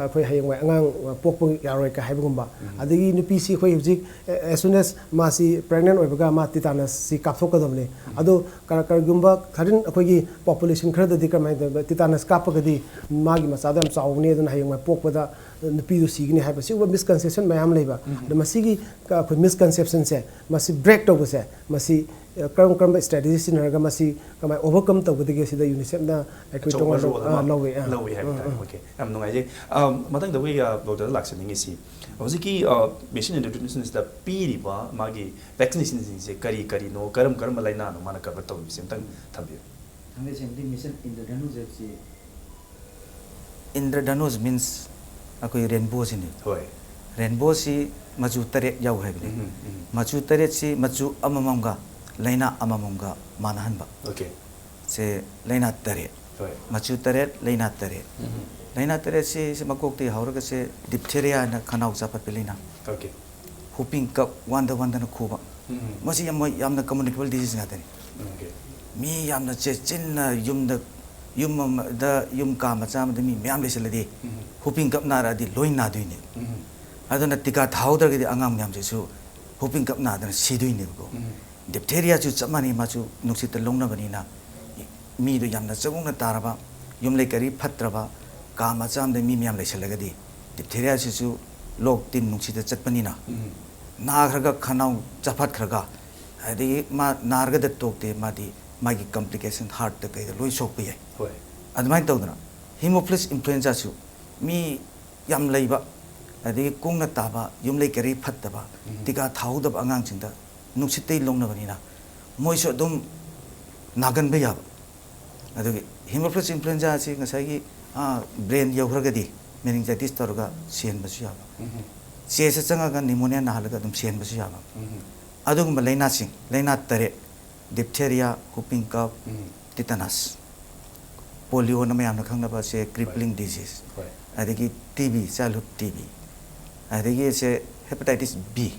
ꯑꯩꯈꯣꯏ ꯍꯌꯦꯡꯋꯥꯏ ꯑꯉꯥꯡ ꯄꯣꯛꯄ ꯌꯥꯔꯣꯏ ꯀ ꯍꯥꯏꯕꯒꯨꯝꯕ꯫ ꯑꯗꯒꯤ ꯅꯨꯄꯤꯁꯤ ꯑꯩꯈꯣꯏ ꯍꯧꯖꯤꯛ, as soon as ꯃꯥꯁꯤ pregnant ꯑꯣꯏꯕꯒ ꯃꯥ tetanus ꯁꯤ ꯀꯥꯞꯊꯣꯛꯀꯗꯕꯅꯤ꯫ ꯑꯗꯣ ꯀꯔ-, ꯀꯔꯤꯒꯨꯝꯕ ꯈꯔ ꯑꯩꯈꯣꯏꯒꯤ population ꯈꯔꯗꯗꯤ ꯀꯔꯝꯍꯥꯏꯅ ꯇꯧꯕ, tetanus ꯀꯥꯞꯄꯒꯗꯤ ꯃꯥꯒꯤ ꯃꯆꯥꯗꯣ ꯌꯥꯝ ꯆꯥꯎꯒꯅꯤ, ꯑꯗꯨꯅ ꯍꯌꯦꯡꯋꯥꯏ ꯄꯣꯛꯄꯗ ꯅꯨꯄꯤꯗꯨ ꯁꯤꯒꯅꯤ ꯍꯥꯏꯕ, ꯁꯤꯒꯨꯝꯕ misconception ꯃꯌꯥꯝ ꯂꯩꯕ꯫ ꯑꯗꯣ ꯃꯁꯤꯒꯤ ꯀ-, ꯑꯩꯈꯣꯏ misconception ꯁꯦ, ꯃꯁꯤ break ꯇꯧꯕꯁꯦ, ꯃꯁꯤ, ꯑ, ꯀꯔꯝ ꯀꯔꯝꯕ strategy ꯁꯤꯖꯤꯟꯅꯔꯒ ꯃꯁꯤ ꯀꯃꯥꯏꯅ overcome ꯇꯧꯒꯗꯒꯦ, ꯁꯤꯗ UNICEF ꯅ ꯑꯩꯈꯣꯏ ꯑꯆꯧꯕ ꯇꯣꯉꯥꯟꯕ, role ꯑ, ꯑꯃ ꯂꯧꯋꯦ꯫ ꯑ, ꯂꯧꯋꯤ ꯍꯥꯏꯕ ꯑ, ꯇꯥꯔꯦ꯫ ꯑ꯫ Okay, ꯌꯥꯝ ꯅꯨꯡꯉꯥꯏꯖꯩ꯫ ꯑ, ꯃꯊꯪꯗ ꯑꯩꯈꯣꯏ, ꯑ, ꯗꯣꯛꯇꯔꯗ ꯂꯥꯛꯆꯅꯤꯡꯉꯤꯁꯤ, ꯍꯧꯖꯤꯛꯀꯤ, ꯑ, Mission Indra-, ꯁꯤꯗ ꯄꯤꯔꯤꯕ ꯃꯥꯒꯤ vaccination ꯁꯤꯡꯁꯦ ꯀꯔꯤ ꯀꯔꯤꯅꯣ, ꯀꯔꯝ ꯀꯔꯝꯕ ꯂꯥꯏꯅꯥꯅꯣ ꯃꯥꯅ cover ꯇꯧꯔꯤꯕꯁꯦ ꯑꯝꯇꯪ ꯊꯝꯕꯤꯌꯨ꯫ ꯊꯥꯡꯃꯩꯕꯟꯒꯤ Mission Indradhanush ꯍꯥꯏꯕꯁꯤ, Indradhanush means ꯑꯩꯈꯣꯏ rainbow ꯁꯤꯅꯤ꯫ ꯍꯣꯏ꯫ Rainbow ꯁꯤ ꯃꯆꯨ ꯇꯔꯦꯠ ꯌꯥꯎ ꯍꯥꯏꯕꯅꯤ꯫ ꯎꯝ, ꯎꯝ꯫ ꯃꯆꯨ ꯇꯔꯦꯠꯁꯤ ꯃꯆꯨ ꯑꯃꯃꯝꯒ ꯂꯥꯏꯅꯥ ꯑꯃꯃꯝꯒ ꯃꯥꯟꯅꯍꯟꯕ꯫ Okay꯫ ꯁꯦ ꯂꯥꯏꯅꯥ ꯇꯔꯦꯠ꯫ ꯍꯣꯏ꯫ ꯃꯆꯨ ꯇꯔꯦꯠ, ꯂꯥꯏꯅꯥ ꯇꯔꯦꯠ꯫ ꯎꯝ꯫ ꯂꯥꯏꯅꯥ ꯇꯔꯦꯠꯁꯤ, ꯁꯤ ꯃꯀꯣꯛꯇꯒꯤ ꯍꯧꯔꯒ ꯁꯦ diphtheria ꯍꯥꯏꯅ ꯈꯅꯥꯎ ꯆꯥꯄꯠꯄ ꯂꯥꯏꯅꯥ꯫ Okay꯫ Whooping cough, ꯋꯥꯟꯗ ꯋꯥꯟꯗꯅ ꯈꯨꯕ꯫ ꯎꯝ꯫ ꯃꯁꯤ ꯌꯥꯝ, ꯌꯥꯝꯅ communicable disease ꯉꯥꯛꯇꯅꯤ꯫ Okay꯫ ꯃꯤ ꯌꯥꯝꯅ ꯆꯦ-, ꯆꯤꯟꯅ ꯌꯨꯝꯗ, ꯌꯨꯝ ꯑꯃꯗ, ꯌꯨꯝ ꯀꯥ ꯃꯆꯥ ꯑꯃꯗ ꯃꯤ ꯃꯌꯥꯝ ꯂꯩꯁꯜꯂꯗꯤ, ꯎꯝ꯫ Whooping cough ꯅꯥꯔꯛꯑꯗꯤ ꯂꯣꯏ ꯅꯥꯗꯣꯏꯅꯦ꯫ ꯎꯝ꯫ ꯑꯗꯨꯅ ꯇꯤꯀꯥ ꯊꯥꯍꯧꯗ꯭ꯔꯒꯗꯤ ꯑꯉꯥꯡ ꯃꯌꯥꯝꯁꯤꯁꯨ whooping cough ꯅꯥꯗꯅ ꯁꯤꯗꯣꯏꯅꯦꯕꯀꯣ꯫ ꯎꯝ꯫ Diphtheria ꯁꯨ ꯆꯞ ꯃꯥꯟꯅꯩ, ꯃꯥꯁꯨ ꯅꯨꯡꯁꯤꯠꯇ ꯂꯧꯅꯕꯅꯤꯅ, ꯃꯤꯗꯣ ꯌꯥꯝꯅ ꯆꯒꯨꯡꯅ ꯇꯥꯔꯕ, ꯌꯨꯝ ꯂꯩꯀꯔꯤ ꯐꯠꯇ꯭ꯔꯕ, ꯀꯥ ꯃꯆꯥ ꯑꯃꯗ ꯃꯤ ꯃꯌꯥꯝ ꯂꯩꯁꯜꯂꯒꯗꯤ, diphtheria ꯁꯤꯁꯨ ꯂꯣꯛ ꯇꯤꯟ ꯅꯨꯡꯁꯤꯠꯇ ꯆꯠꯄꯅꯤꯅ, ꯎꯝ꯫ ꯅꯥꯈ꯭ꯔꯒ ꯈꯅꯥꯎ ꯆꯥꯐꯠꯈ꯭ꯔꯒ, ꯑꯗꯒꯤ ꯃꯥ ꯅꯥꯔꯒꯗ ꯇꯣꯛꯇꯦ, ꯃꯥꯗꯤ ꯃꯥꯒꯤ complication heart ꯇ ꯀꯩꯗ ꯂꯣꯏ ꯁꯣꯛꯄ ꯌꯥꯏ꯫ ꯍꯣꯏ꯫ ꯑꯗꯨꯃꯥꯏꯅ ꯇꯧꯗꯅ Haemophilus influenza ꯁꯨ ꯃꯤ ꯌꯥꯝ ꯂꯩꯕ, ꯑꯗꯒꯤ ꯀꯨꯡꯅ ꯇꯥꯕ, ꯌꯨꯝ ꯂꯩꯀꯔꯤ ꯐꯠꯇꯕ, ꯎꯝ꯫ ꯇꯤꯀꯥ ꯊꯥꯍꯧꯗꯕ ꯑꯉꯥꯡꯁꯤꯡꯗ ꯅꯨꯡꯁꯤꯠꯇꯩ ꯂꯧꯅꯕꯅꯤꯅ ꯃꯣꯏꯁꯨ ꯑꯗꯨꯝ ꯅꯥꯒꯟꯕ ꯌꯥꯕ꯫ ꯑꯗꯨꯒꯤ Haemophilus influenza ꯑꯁꯤ ꯉꯁꯥꯏꯒꯤ, ꯑꯥ, brain ꯌꯧꯈ꯭ꯔꯒꯗꯤ meningitis ꯇꯧꯔꯒ ꯁꯤꯍꯟꯕꯁꯨ ꯌꯥꯕ꯫ ꯎꯝ꯫ Chest ꯆꯪꯉꯒ pneumonia ꯅꯥꯍꯜꯂꯒ ꯑꯗꯨꯝ ꯁꯤꯍꯟꯕꯁꯨ ꯌꯥꯕ꯫ ꯎꯝ꯫ ꯑꯗꯨꯒꯨꯝꯕ ꯂꯥꯏꯅꯥꯁꯤꯡ, ꯂꯥꯏꯅꯥ ꯇꯔꯦꯠ, diphtheria, whooping cough, ꯎꯝ꯫ Tetanus, polio ꯅ ꯃꯌꯥꯝꯅ ꯈꯪꯅꯕ ꯁꯦ crippling ꯍꯣꯏ꯫ Disease, ꯍꯣꯏ꯫ ꯑꯗꯒꯤ T B, childhood T B, ꯑꯗꯒꯤ ꯁꯦ hepatitis B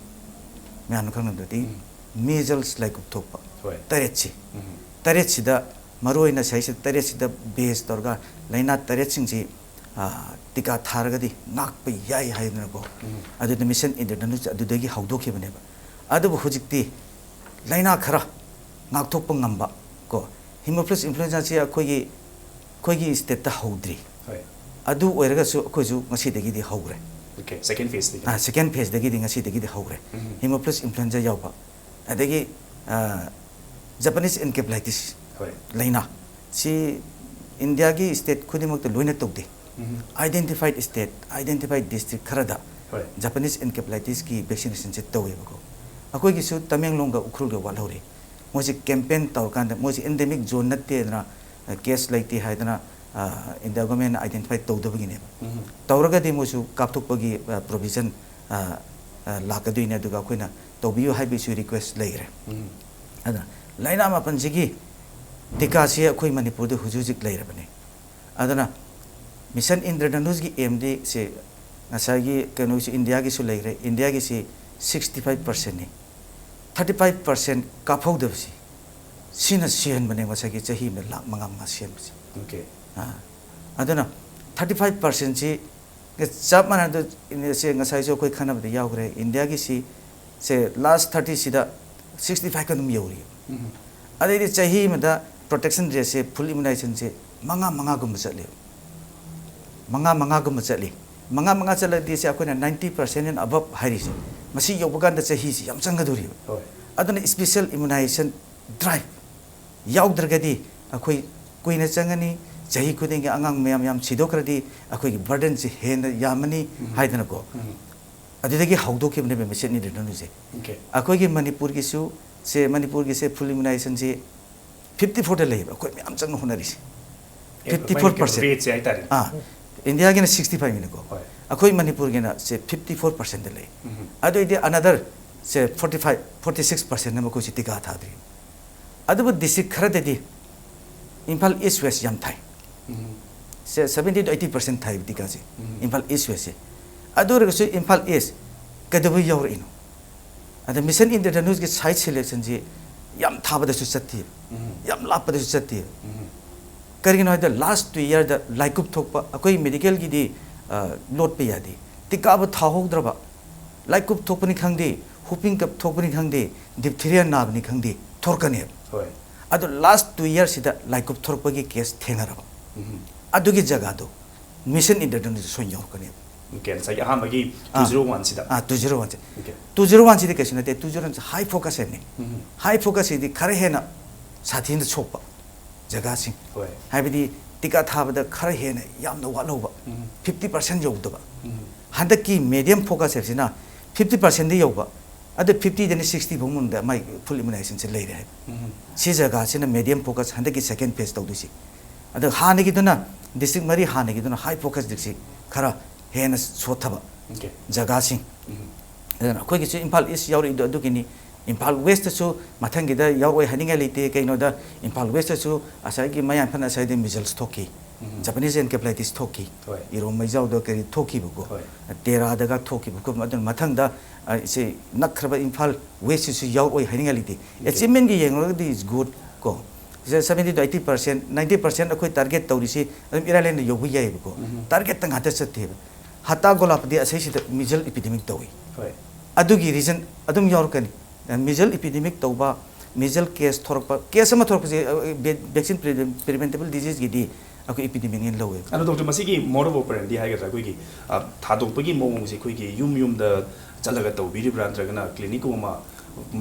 ꯃꯌꯥꯝꯅ ꯈꯪꯅꯕꯗꯗꯤ ꯎꯝ꯫ Measles ꯂꯥꯏꯀꯨꯞ ꯊꯣꯛꯄ ꯍꯣꯏ꯫ ꯇꯔꯦꯠꯁꯤ꯫ ꯎꯝ꯫ ꯇꯔꯦꯠꯁꯤꯗ ꯃꯔꯨꯑꯣꯏꯅ ꯁꯤꯗꯩꯁꯤꯗ ꯇꯔꯦꯠꯁꯤꯗ base ꯇꯧꯔꯒ ꯂꯥꯏꯅꯥ ꯇꯔꯦꯠꯁꯤꯡꯁꯤ ꯇꯤꯀꯥ ꯊꯥꯔꯒꯗꯤ ꯉꯥꯛꯄ ꯌꯥꯏ ꯍꯥꯏꯗꯅꯀꯣ꯫ ꯑꯗꯨꯅ ꯃꯤꯁꯟ ꯏꯟꯗ꯭ꯔꯙꯅꯨꯁ ꯑꯗꯨꯗꯒꯤ ꯍꯧꯗꯣꯛꯈꯤꯕꯅꯦꯕ꯫ ꯑꯗꯨꯕꯨ ꯍꯧꯖꯤꯛꯇꯤ ꯂꯥꯏꯅꯥ ꯈꯔ ꯉꯥꯛꯊꯣꯛꯄ ꯉꯝꯕ ꯀꯣ, ꯍꯤꯃꯣꯐꯤꯂꯁ ꯏꯟꯐ꯭ꯂꯨꯑꯦꯟꯖꯥꯁꯤ ꯑꯩꯈꯣꯏꯒꯤ ꯑꯩꯈꯣꯏꯒꯤ ꯁ꯭ꯇꯦꯠꯇ ꯍꯧꯗ꯭ꯔꯤ꯫ ꯍꯣꯏ꯫ ꯑꯗꯨ ꯑꯣꯏꯔꯒꯁꯨ ꯑꯩꯈꯣꯏꯁꯨ ꯉꯁꯤꯗꯒꯤꯗꯤ ꯍꯧꯈ꯭ꯔꯦ꯫ ꯑꯣꯀꯦ, ꯁꯦꯀꯦꯟ ꯐꯦꯁꯇꯒꯤ꯫ ꯁꯦꯀꯦꯟ ꯐꯦꯁꯇꯒꯤꯗꯤ ꯉꯁꯤꯗꯒꯤꯗꯤ ꯍꯧꯈ꯭ꯔꯦ꯫ ꯍꯤꯃꯣꯐꯤꯂꯁ ꯏꯟꯐ꯭ꯂꯨꯑꯦꯟꯖꯥ ꯌꯥꯎꯕ, ꯑꯗꯒꯤ ꯖꯄꯥꯅꯤꯁ ꯑꯦꯟꯀꯦꯐꯦꯂꯥꯏꯇꯤꯁ ꯍꯣꯏ꯫ ꯂꯥꯏꯅꯥ ꯁꯤ ꯏꯟꯗꯤꯌꯥꯒꯤ ꯁ꯭ꯇꯦꯠ ꯈꯨꯗꯤꯡꯃꯛꯇ ꯂꯣꯏꯅ ꯇꯧꯗꯦ꯫ ꯑꯥꯏꯗꯦꯟꯇꯤꯐꯥꯏꯠ ꯁ꯭ꯇꯦꯠ, ꯑꯥꯏꯗꯦꯟꯇꯤꯐꯥꯏꯠ ꯗꯤꯁꯇ꯭ꯔꯤꯛ ꯈꯔꯗ ꯍꯣꯏ꯫ ꯖꯄꯥꯅꯤꯁ ꯑꯦꯟꯀꯦꯐꯦꯂꯥꯏꯇꯤꯁꯀꯤ ꯚꯦꯛꯁꯤꯅꯦꯁꯟꯁꯦ ꯇꯧꯋꯦꯕꯀꯣ꯫ ꯑꯩꯈꯣꯏꯒꯤꯁꯨ ꯇꯃꯦꯡꯂꯣꯡꯒ ꯎꯈ꯭ꯔꯨꯜꯒ ꯋꯥꯠꯍꯧꯔꯤ꯫ ꯃꯣꯏꯁꯦ ꯀꯦꯝꯄꯦꯟ ꯇꯧꯔꯀꯥꯟꯗ ꯃꯣꯏꯁꯦ ꯑꯦꯟꯗꯦꯃꯤꯛ ꯖꯣꯟ ꯅꯠꯇꯦꯗꯅ, ꯀꯦꯁ ꯂꯩꯇꯦ ꯍꯥꯏꯗꯅ ꯏꯟꯗꯤꯌꯥ ꯒꯣꯔꯃꯦꯟꯅ ꯑꯥꯏꯗꯦꯟꯇꯤꯐꯥꯏ ꯇꯧꯗꯕꯒꯤꯅꯦꯕ꯫ ꯇꯧꯔꯒꯗꯤ ꯃꯣꯏꯁꯨ ꯀꯥꯞꯊꯣꯛꯄꯒꯤ ꯄ꯭ꯔꯣꯚꯤꯖꯟ ꯂꯥꯛꯀꯗꯣꯏꯅꯦ꯫ ꯑꯗꯨꯒ ꯑꯩꯈꯣꯏꯅ ꯇꯧꯕꯤꯌꯨ ꯍꯥꯏꯕꯒꯤꯁꯨ ꯔꯤꯀ꯭ꯋꯦꯁ ꯂꯩꯈ꯭ꯔꯦ꯫ ꯑꯗꯨꯅ ꯂꯥꯏꯅꯥ ꯃꯥꯄꯟꯁꯤꯒꯤ ꯇꯤꯀꯥꯁꯤ ꯑꯩꯈꯣꯏ ꯃꯅꯤꯄꯨꯔꯗ ꯍꯧꯖꯤꯛ ꯍꯧꯖꯤꯛ ꯂꯩꯔꯕꯅꯤ꯫ ꯑꯗꯨꯅ ꯃꯤꯁꯟ ꯏꯟꯗ꯭ꯔꯙꯅꯨꯁꯀꯤ ꯑꯦꯝꯗꯤ ꯁꯤ ꯉꯁꯥꯏꯒꯤ ꯀꯩꯅꯣꯒꯤꯁꯨ ꯏꯟꯗꯤꯌꯥꯒꯤꯁꯨ ꯂꯩꯈ꯭ꯔꯦ꯫ ꯏꯟꯗꯤꯌꯥꯒꯤꯁꯤ ꯁꯤꯛꯁꯇꯤ ꯐꯥꯏꯚ ꯄꯥꯔꯁꯦꯟꯅꯤ꯫ ꯊꯥꯔꯇꯤ ꯐꯥꯏꯚ ꯄꯥꯔꯁꯦꯟ ꯀꯥꯞꯍꯧꯗꯕꯁꯤ ꯁꯤꯅ ꯁꯤꯍꯟꯕꯅꯦ ꯉꯁꯥꯏꯒꯤ ꯆꯍꯤ ꯑꯃꯗ ꯂꯥꯛ ꯃꯉꯥ ꯃꯉꯥ ꯁꯤꯍꯟꯕꯁꯦ꯫ ꯑꯣꯀꯦ꯫ ꯑꯥ꯫ ꯑꯗꯨꯅ ꯊꯥꯔꯇꯤ ꯐꯥꯏꯚ ꯄꯥꯔꯁꯦꯟꯁꯤ ꯆꯞ ꯃꯥꯟꯅꯗ ꯁꯦ ꯉꯁꯥꯏꯁꯨ ꯑꯩꯈꯣꯏ ꯈꯟꯅꯕꯗ ꯌꯥꯎꯈ꯭ꯔꯦ꯫ ꯏꯟꯗꯤꯌꯥꯒꯤꯁꯤ ꯁꯦ ꯂꯥꯁ ꯊꯥꯔꯇꯤꯁꯤꯗ ꯁꯤꯛꯁꯇꯤ ꯐꯥꯏꯚꯀ ꯑꯗꯨꯝ ꯌꯧꯔꯤ꯫ ꯑꯗꯩꯗꯤ ꯆꯍꯤ ꯑꯃꯗ ꯄ꯭ꯔꯣꯇꯦꯛꯁꯟ ꯔꯦꯠꯁꯦ, ꯐꯨꯜ ꯏꯃ꯭ꯌꯨꯅꯥꯏꯖꯦꯁꯟꯁꯦ ꯃꯉꯥ ꯃꯉꯥꯒꯨꯝꯕ ꯆꯠꯂꯦꯕ꯫ ꯃꯉꯥ ꯃꯉꯥꯒꯨꯝꯕ ꯆꯠꯂꯤ꯫ ꯃꯉꯥ ꯃꯉꯥ ꯆꯠꯂꯗꯤ ꯁꯦ ꯑꯩꯈꯣꯏꯅ ninety percent and above ꯍꯥꯏꯔꯤꯁꯦ, ꯃꯁꯤ ꯌꯧꯕ ꯀꯥꯟꯗ ꯆꯍꯤꯁꯤ ꯌꯥꯝ ꯆꯪꯒꯗꯧꯔꯤꯕ꯫ ꯍꯣꯏ꯫ ꯑꯗꯨꯅ ꯁ꯭ꯄꯦꯁꯦꯜ ꯏꯃ꯭ꯌꯨꯅꯥꯏꯖꯦꯁꯟ ꯗ꯭ꯔꯥꯏꯚ ꯌꯥꯎꯗ꯭ꯔꯒꯗꯤ ꯑꯩꯈꯣꯏ ꯀꯨꯏꯅ ꯆꯪꯒꯅꯤ꯫ ꯆꯍꯤ ꯈꯨꯗꯤꯡꯒꯤ ꯑꯉꯥꯡ ꯃꯌꯥꯝ ꯌꯥꯝ ꯁꯤꯗꯣꯛꯈ꯭ꯔꯗꯤ ꯑꯩꯈꯣꯏꯒꯤ ꯕꯔꯗꯟꯁꯤ ꯍꯦꯟꯅ ꯌꯥꯝꯃꯅꯤ ꯍꯥꯏꯗꯅꯀꯣ꯫ ꯑꯗꯨꯗꯒꯤ ꯍꯧꯗꯣꯛꯈꯤꯕꯅꯦꯕ ꯃꯤꯁꯟ ꯏꯟꯗ꯭ꯔꯙꯅꯨꯁꯦ꯫ ꯑꯣꯀꯦ꯫ ꯑꯩꯈꯣꯏꯒꯤ ꯃꯅꯤꯄꯨꯔꯒꯤꯁꯨ ꯁꯦ, ꯃꯅꯤꯄꯨꯔꯒꯤꯁꯦ ꯐꯨꯜ ꯏꯃ꯭ꯌꯨꯅꯥꯏꯖꯦꯁꯟꯁꯤ ꯐꯤꯐꯇꯤ ꯐꯣꯔꯗ ꯂꯩꯌꯦꯕ, ꯑꯩꯈꯣꯏ ꯃꯌꯥꯝ ꯆꯪꯅ ꯍꯣꯠꯅꯔꯤꯁꯦ꯫ ꯑꯦ, ꯐꯤꯐꯇꯤ ꯐꯣꯔ ꯄꯥꯔꯁꯦꯟ꯫ ꯔꯦꯠꯁꯦ ꯍꯥꯏꯇꯥꯔꯦ꯫ ꯑꯥ, ꯏꯟꯗꯤꯌꯥꯒꯤꯅ ꯁꯤꯛꯁꯇꯤ ꯐꯥꯏꯚꯅꯤꯀꯣ꯫ ꯍꯣꯏ꯫ ꯑꯩꯈꯣꯏ ꯃꯅꯤꯄꯨꯔꯒꯤꯅ ꯁꯦ ꯐꯤꯐꯇꯤ ꯐꯣꯔ ꯄꯥꯔꯁꯦꯟꯗ ꯂꯩ꯫ ꯑꯗꯨ ꯑꯣꯏꯗꯤ ꯑꯅꯗꯔ ꯁꯦ forty five, forty six percent ꯑꯃ ꯑꯩꯈꯣꯏꯁꯦ ꯇꯤꯀꯥ ꯊꯥꯗ꯭ꯔꯤ꯫ ꯑꯗꯨꯕꯨ ꯗꯤꯁꯇ꯭ꯔꯤꯛ ꯈꯔꯗꯗꯤ ꯏꯝꯐꯥꯜ ꯏꯁ ꯋꯦꯁ ꯌꯥꯝ ꯊꯥꯏ꯫ ꯁꯦ seventy to eighty percent ꯊꯥꯏꯕ ꯇꯤꯀꯥꯁꯦ꯫ Imphal ꯏꯁ ꯋꯦꯁꯁꯦ꯫ ꯑꯗꯨ ꯑꯣꯏꯔꯒꯁꯨ ꯏꯝꯐꯥꯜ ꯏꯁ ꯀꯩꯗꯧꯕꯩ ꯌꯥꯎꯔꯛꯏꯅꯣ? ꯑꯗ ꯃꯤꯁꯟ ꯏꯟꯗ꯭ꯔꯙꯅꯨꯁꯀꯤ ꯁꯥꯏꯠ ꯁꯦꯂꯦꯛꯁꯟꯁꯤ ꯌꯥꯝ ꯊꯥꯕꯗꯁꯨ ꯆꯠꯇꯦ, ꯌꯥꯝ ꯂꯥꯞꯄꯗꯁꯨ ꯆꯠꯇꯦ꯫ ꯀꯔꯤꯒꯤꯅꯣ ꯍꯥꯏꯕꯗ ꯂꯥꯁ ꯇꯨ ꯏꯌꯥꯔꯗ ꯂꯥꯏꯀꯨꯞ ꯊꯣꯛꯄ, ꯑꯩꯈꯣꯏ ꯃꯦꯗꯤꯀꯦꯜꯒꯤꯗꯤ ꯂꯣꯠꯄ ꯌꯥꯗꯦ꯫ ꯇꯤꯀꯥꯕꯨ ꯊꯥꯍꯧꯗ꯭ꯔꯕ, ꯂꯥꯏꯀꯨꯞ ꯊꯣꯛꯄꯅꯤ ꯈꯪꯗꯦ, ꯍꯨꯄꯤꯡ ꯀꯞ ꯊꯣꯛꯄꯅꯤ ꯈꯪꯗꯦ, ꯗꯤꯞꯊꯤꯔꯤꯌꯥ ꯅꯥꯕꯅꯤ ꯈꯪꯗꯦ, ꯊꯣꯔꯛꯀꯅꯦꯕ꯫ ꯍꯣꯏ꯫ ꯑꯗꯣ ꯂꯥꯁ ꯇꯨ ꯏꯌꯥꯔꯁꯤꯗ ꯂꯥꯏꯀꯨꯞ ꯊꯣꯔꯛꯄꯒꯤ ꯀꯦꯁ ꯊꯦꯡꯅꯔꯕ, ꯎꯝ꯫ ꯑꯗꯨꯒꯤ ꯖꯒꯥꯗꯣ ꯃꯤꯁꯟ ꯏꯟꯇ꯭ꯔꯣꯗ꯭ꯌꯨꯁꯟ ꯁꯣꯏꯅ ꯌꯧꯔꯛꯀꯅꯦꯕ꯫ Okay, ꯉꯁꯥꯏꯒꯤ ꯑꯍꯥꯟꯕꯒꯤ ꯑꯥ꯫ two zero one ꯁꯤꯗ꯫ ꯑꯥ, two zero one ꯁꯦ꯫ Okay. Two zero one ꯁꯤꯗꯤ ꯀꯩꯁꯨ ꯅꯠꯇꯦ, two zero one ꯁꯦ high focus ꯍꯥꯏꯕꯅꯤ꯫ ꯎꯝ꯫ High focus ꯁꯤꯗꯤ ꯈꯔ ꯍꯦꯟꯅ ꯁꯥꯊꯤꯅ ꯁꯣꯛꯄ ꯖꯒꯥꯁꯤꯡ꯫ ꯍꯣꯏ꯫ ꯍꯥꯏꯕꯗꯤ ꯇꯤꯀꯥ ꯊꯥꯕꯗ ꯈꯔ ꯍꯦꯟꯅ ꯌꯥꯝꯅ ꯋꯥꯠꯍꯧꯕ, ꯎꯝ꯫ fifty percent ꯌꯧꯗꯕ꯫ ꯎꯝ꯫ ꯍꯟꯗꯛꯀꯤ medium focus ꯍꯥꯏꯕꯁꯤꯅ fifty percent ꯗꯤ ꯌꯧꯕ, ꯑꯗ fifty ꯗꯩꯅ sixty ꯐꯥꯎ ꯃꯅꯨꯡꯗ ꯃꯥꯏ full immunization ꯁꯦ ꯂꯩꯔꯦ ꯍꯥꯏꯕ꯫ ꯎꯝ꯫ ꯁꯤ ꯖꯒꯥꯁꯤꯅ medium focus ꯍꯟꯗꯛꯀꯤ second phase ꯇꯧꯗꯣꯏꯁꯤ꯫ ꯑꯗ ꯍꯥꯟꯅꯒꯤꯗꯨꯅ district ꯃꯔꯤ ꯍꯥꯟꯅꯒꯤꯗꯨꯅ high focus district ꯈꯔ ꯍꯦꯟꯅ ꯁꯣꯠꯊꯕ Okay. ꯖꯒꯥꯁꯤꯡ꯫ ꯎꯝ꯫ ꯑꯗꯨꯅ ꯑꯩꯈꯣꯏꯒꯤꯁꯨ ꯏꯝꯐꯥꯜ East ꯌꯥꯎꯔꯛꯏꯗꯣ ꯑꯗꯨꯒꯤꯅꯤ꯫ ꯏꯝꯐꯥꯜ West ꯇꯁꯨ ꯃꯊꯪꯒꯤꯗ ꯌꯥꯎꯔꯛꯑꯣꯏ ꯍꯥꯏꯅꯤꯡꯉꯥꯏ ꯂꯩꯇꯦ꯫ ꯀꯩꯅꯣꯗ ꯏꯝꯐꯥꯜ West ꯇꯁꯨ ꯉꯁꯥꯏꯒꯤ ꯃꯌꯥꯡ ꯏꯝꯐꯥꯜ ꯑꯁ꯭ꯋꯥꯏꯗ measles ꯊꯣꯛꯈꯤ, ꯎꯝ꯫ Japanese encephalitis ꯊꯣꯛꯈꯤ, ꯍꯣꯏ꯫ ꯏꯔꯣꯝ ꯃꯩꯖꯥꯎꯗ ꯀꯔꯤ ꯊꯣꯛꯈꯤꯕꯀꯣ, ꯍꯣꯏ꯫ ꯇꯦꯔꯥꯗꯒ ꯊꯣꯛꯈꯤꯕ ꯈꯣꯠꯄ꯫ ꯑꯗꯨꯅ ꯃꯊꯪꯗ, ꯑ, ꯏꯆꯦ ꯅꯛꯈ꯭ꯔꯕ ꯏꯝꯐꯥꯜ West ꯁꯤꯁꯨ ꯌꯥꯎꯔꯛꯑꯣꯏ ꯍꯥꯏꯅꯤꯡꯉꯥꯏ ꯂꯩꯇꯦ꯫ Okay. Achievement ꯒꯤ ꯌꯦꯡꯂꯨꯔꯒꯗꯤ is good ꯀꯣ꯫ ꯁꯤꯗ seventy to eighty percent, ninety percent ꯑꯩꯈꯣꯏ target ꯇꯧꯔꯤꯁꯤ ꯑꯗꯨꯝ ꯏꯔꯥꯏ ꯂꯥꯏꯅ ꯌꯧꯕ ꯌꯥꯏꯑꯕꯀꯣ꯫ ꯎꯝ꯫ Target ꯇ ꯉꯥꯛꯇ ꯆꯠꯇꯦꯕ꯫ ꯍꯇꯥ ꯒꯣꯂꯥꯞꯄꯗꯤ ꯑꯁꯤꯁꯤꯗ measles epidemic ꯇꯧꯏ꯫ ꯍꯣꯏ꯫ ꯑꯗꯨꯒꯤ reason ꯑꯗꯨꯝ ꯌꯥꯎꯔꯛꯀꯅꯤ꯫ Measles epidemic ꯇꯧꯕ, measles case ꯊꯣꯔꯛꯄ, case ꯑꯃ ꯊꯣꯔꯛꯄꯁꯦ, ꯑ, vaccine prevent-, preventable disease ꯀꯤꯗꯤ ꯑꯩꯈꯣꯏ epidemic ꯅ ꯂꯧꯋꯦꯕ꯫ ꯑꯗꯣ doctor, ꯃꯁꯤꯒꯤ mode of operandi ꯍꯥꯏꯒꯗ꯭ꯔꯥ, ꯑꯩꯈꯣꯏꯒꯤ, ꯑ, ꯊꯥꯗꯣꯛꯄꯒꯤ ꯃꯑꯣꯡꯁꯦ ꯑꯩꯈꯣꯏꯒꯤ ꯌꯨꯝ ꯌꯨꯝꯗ ꯆꯠꯂꯒ ꯇꯧꯕꯤꯔꯤꯕ꯭ꯔꯥ, ꯅꯠꯇ꯭ꯔꯒꯅ clinic ꯀꯨꯝꯕ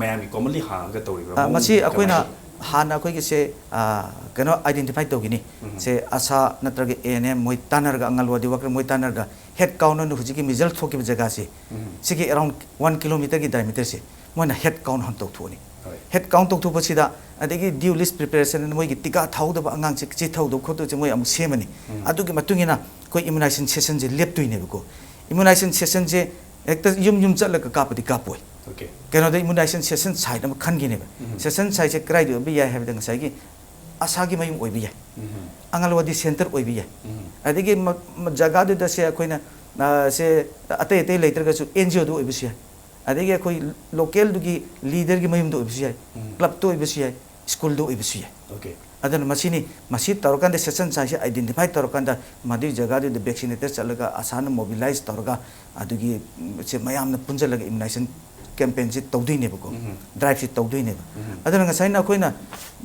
ꯃꯌꯥꯝꯒꯤ commonly ꯍꯥꯡꯉꯒ ꯇꯧꯔꯤꯕ꯭ꯔꯥ? ꯑ, ꯃꯁꯤ ꯃꯑꯣꯡꯁꯦ ꯑꯩꯈꯣꯏꯅ ꯀꯃꯥꯏꯅ ꯇꯧ- ꯍꯥꯟꯅ ꯑꯩꯈꯣꯏꯒꯤꯁꯦ, ꯑ, ꯀꯩꯅꯣ identify ꯇꯧꯒꯅꯤ꯫ ꯎꯝ꯫ ꯁꯦ ASHA ꯅꯠꯇ꯭ꯔꯒ A N M ꯃꯣꯏ ꯇꯥꯟꯅꯔꯒ, ꯑꯪꯒꯜꯋꯥꯗꯤ worker ꯃꯣꯏ ꯇꯥꯟꯅꯔꯒ head count ꯑꯣꯏꯅ ꯍꯧꯖꯤꯛꯀꯤ measles ꯊꯣꯛꯈꯤꯕ ꯖꯒꯥꯁꯦ, ꯎꯝ꯫ ꯁꯤꯒꯤ around one kilometer ꯒꯤ diameter ꯁꯦ ꯃꯣꯏꯅ head count ꯍꯥꯟꯅ ꯇꯧꯊꯣꯛꯑꯅꯤ꯫ ꯍꯣꯏ꯫ Head count ꯇꯧꯊꯣꯛꯄꯁꯤꯗ ꯑꯗꯒꯤ due list preparation ꯃꯣꯏꯒꯤ ꯇꯤꯀꯥ ꯊꯥꯍꯧꯗꯕ ꯑꯉꯥꯡꯁꯦ ꯆꯤꯊꯍꯧꯗꯕ ꯈꯣꯠꯇꯕꯁꯦ ꯃꯣꯏ ꯑꯃꯨꯛ ꯁꯦꯝꯃꯅꯤ꯫ ꯎꯝ꯫ ꯑꯗꯨꯒꯤ ꯃꯇꯨꯡ ꯏꯟꯅ ꯑꯩꯈꯣꯏ immunization session ꯁꯦ ꯂꯦꯞꯇꯣꯏꯅꯦꯕꯀꯣ꯫ Immunization session ꯁꯦ ꯍꯦꯛꯇ ꯌꯨꯝ ꯌꯨꯝ ꯆꯠꯂꯒ ꯀꯥꯞꯄꯗꯤ ꯀꯥꯞꯄꯣꯏ꯫ Okay꯫ ꯀꯩꯅꯣꯗ immunization session site ꯑꯃ ꯈꯟꯒꯅꯦꯕ꯫ ꯎꯝ꯫ Session site ꯁꯦ ꯀꯗꯥꯏꯗ ꯑꯣꯏꯕ ꯌꯥꯏ ꯍꯥꯏꯕꯗ ꯉꯁꯥꯏꯒꯤ ASHA ꯒꯤ ꯃꯌꯨꯝ ꯑꯣꯏꯕ ꯌꯥꯏ, ꯎꯝ꯫ ꯑꯪꯒꯜꯋꯥꯗꯤ center ꯑꯣꯏꯕ ꯌꯥꯏ, ꯎꯝ꯫ ꯑꯗꯒꯤ ꯃ-, ꯃ-, ꯖꯒꯥꯗꯨꯗ ꯁꯦ ꯑꯩꯈꯣꯏꯅ, ꯑ, ꯁꯦ ꯑꯇꯩ ꯑꯇꯩ ꯂꯩꯇ꯭ꯔꯒꯁꯨ N G O ꯗ ꯑꯣꯏꯕꯁꯨ ꯌꯥꯏ, ꯑꯗꯒꯤ ꯑꯩꯈꯣꯏ local ꯗꯨꯒꯤ leader ꯒꯤ ꯃꯌꯨꯝꯗ ꯑꯣꯏꯕꯁꯨ ꯌꯥꯏ, ꯎꯝ꯫ club ꯇ ꯑꯣꯏꯕꯁꯨ ꯌꯥꯏ, school ꯗ ꯑꯣꯏꯕꯁꯨ ꯌꯥꯏ꯫ Okay꯫ ꯑꯗꯨꯅ ꯃꯁꯤꯅꯤ, ꯃꯁꯤ ꯇꯧꯔꯀꯥꯟꯗ section size ꯁꯤ identify ꯇꯧꯔꯀꯥꯟꯗ ꯃꯗꯨꯒꯤ ꯖꯒꯥꯗꯨꯗ vaccinator ꯆꯠꯂꯒ ꯑꯁꯥꯅ mobilize ꯇꯧꯔꯒ ꯑꯗꯨꯒꯤ, ꯎꯝ, ꯁꯦ ꯃꯌꯥꯝꯅ ꯄꯨꯟꯁꯤꯜꯂꯒ immunization campaign ꯁꯤ ꯇꯧꯗꯣꯏꯅꯦꯕꯀꯣ, ꯎꯝ꯫ Drive ꯁꯤ ꯇꯧꯗꯣꯏꯅꯦꯕ꯫ ꯎꯝ꯫ ꯑꯗꯨꯅ ꯉꯁꯥꯏꯅ ꯑꯩꯈꯣꯏꯅ,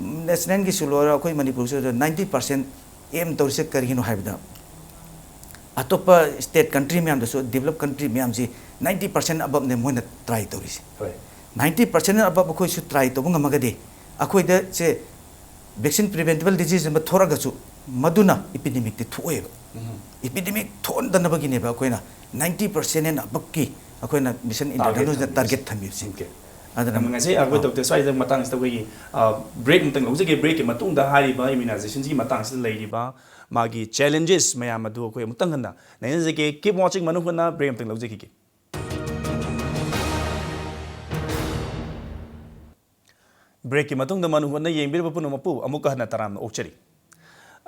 ꯎꯝ, national ꯒꯤꯁꯨ ꯂꯣꯏꯔ ꯑꯩꯈꯣꯏ ꯃꯅꯤꯄꯨꯔꯁꯤꯗ ninety percent aim ꯇꯧꯔꯤꯁꯦ ꯀꯔꯤꯒꯤꯅꯣ ꯍꯥꯏꯕꯗ, ꯑꯇꯣꯞꯄ state country ꯃꯌꯥꯝꯗꯁꯨ, develop country ꯃꯌꯥꯝꯁꯤ ninety percent above ꯅꯦ ꯃꯣꯏꯅ try ꯇꯧꯔꯤꯁꯦ꯫ ꯍꯣꯏ꯫ Ninety percent above ꯑꯩꯈꯣꯏꯁꯨ try ꯇꯧꯕ ꯉꯝꯃꯒꯗꯤ ꯑꯩꯈꯣꯏꯗ ꯁꯦ vaccine preventable disease ꯑꯃ ꯊꯣꯛꯑꯒꯁꯨ ꯃꯗꯨꯅ epidemic ꯇꯤ ꯊꯣꯛꯑꯣꯏꯕ꯫ ꯎꯝ꯫ Epidemic ꯊꯣꯛꯍꯟꯗꯅꯕꯒꯤꯅꯦꯕ ꯑꯩꯈꯣꯏꯅ ninety percent and above ꯀꯤ ꯑꯩꯈꯣꯏꯅ Mission Target Indradhanush ꯅ ꯊꯝꯃꯤꯁꯦ꯫ Target ꯊꯝꯃꯤꯕꯁꯦ꯫ Okay꯫ ꯑꯗꯨꯅ ꯌꯥꯝ ꯅꯨꯡꯉꯥꯏꯖꯩ꯫ ꯑꯩꯈꯣꯏ ꯑꯥ꯫ Doctor ꯁ꯭ꯋꯥꯏꯗ ꯃꯇꯥꯡꯁꯤꯗ ꯑꯩꯈꯣꯏꯒꯤ, ꯑ, break ꯑꯃꯇꯪ ꯂꯧꯖꯒꯦ꯫ Break ꯀꯤ ꯃꯇꯨꯡꯗ ꯍꯥꯏꯔꯤꯕ immunization ꯁꯤꯒꯤ ꯃꯇꯥꯡꯁꯤꯗ ꯂꯩꯔꯤꯕ ꯃꯥꯒꯤ challenges ꯃꯌꯥꯝ ꯑꯗꯨ ꯑꯩꯈꯣꯏ ꯑꯃꯨꯛꯇꯪ ꯍꯟꯅ ꯅꯩꯅꯖꯒꯦ꯫ Keep watching ꯃꯅꯨꯡ ꯍꯨꯠꯅ break ꯑꯃꯇꯪ ꯂꯧꯖꯈꯤꯒꯦ꯫ Break ꯀꯤ ꯃꯇꯨꯡꯗ ꯃꯅꯨꯡ ꯍꯨꯠꯅ ꯌꯦꯡꯕꯤꯔꯤꯕ ꯄꯨꯝꯅꯃꯛꯄꯨ ꯑꯃꯨꯛꯀ ꯍꯟꯅ ꯇꯔꯥꯝꯅ ꯑꯣꯛꯆꯔꯤ꯫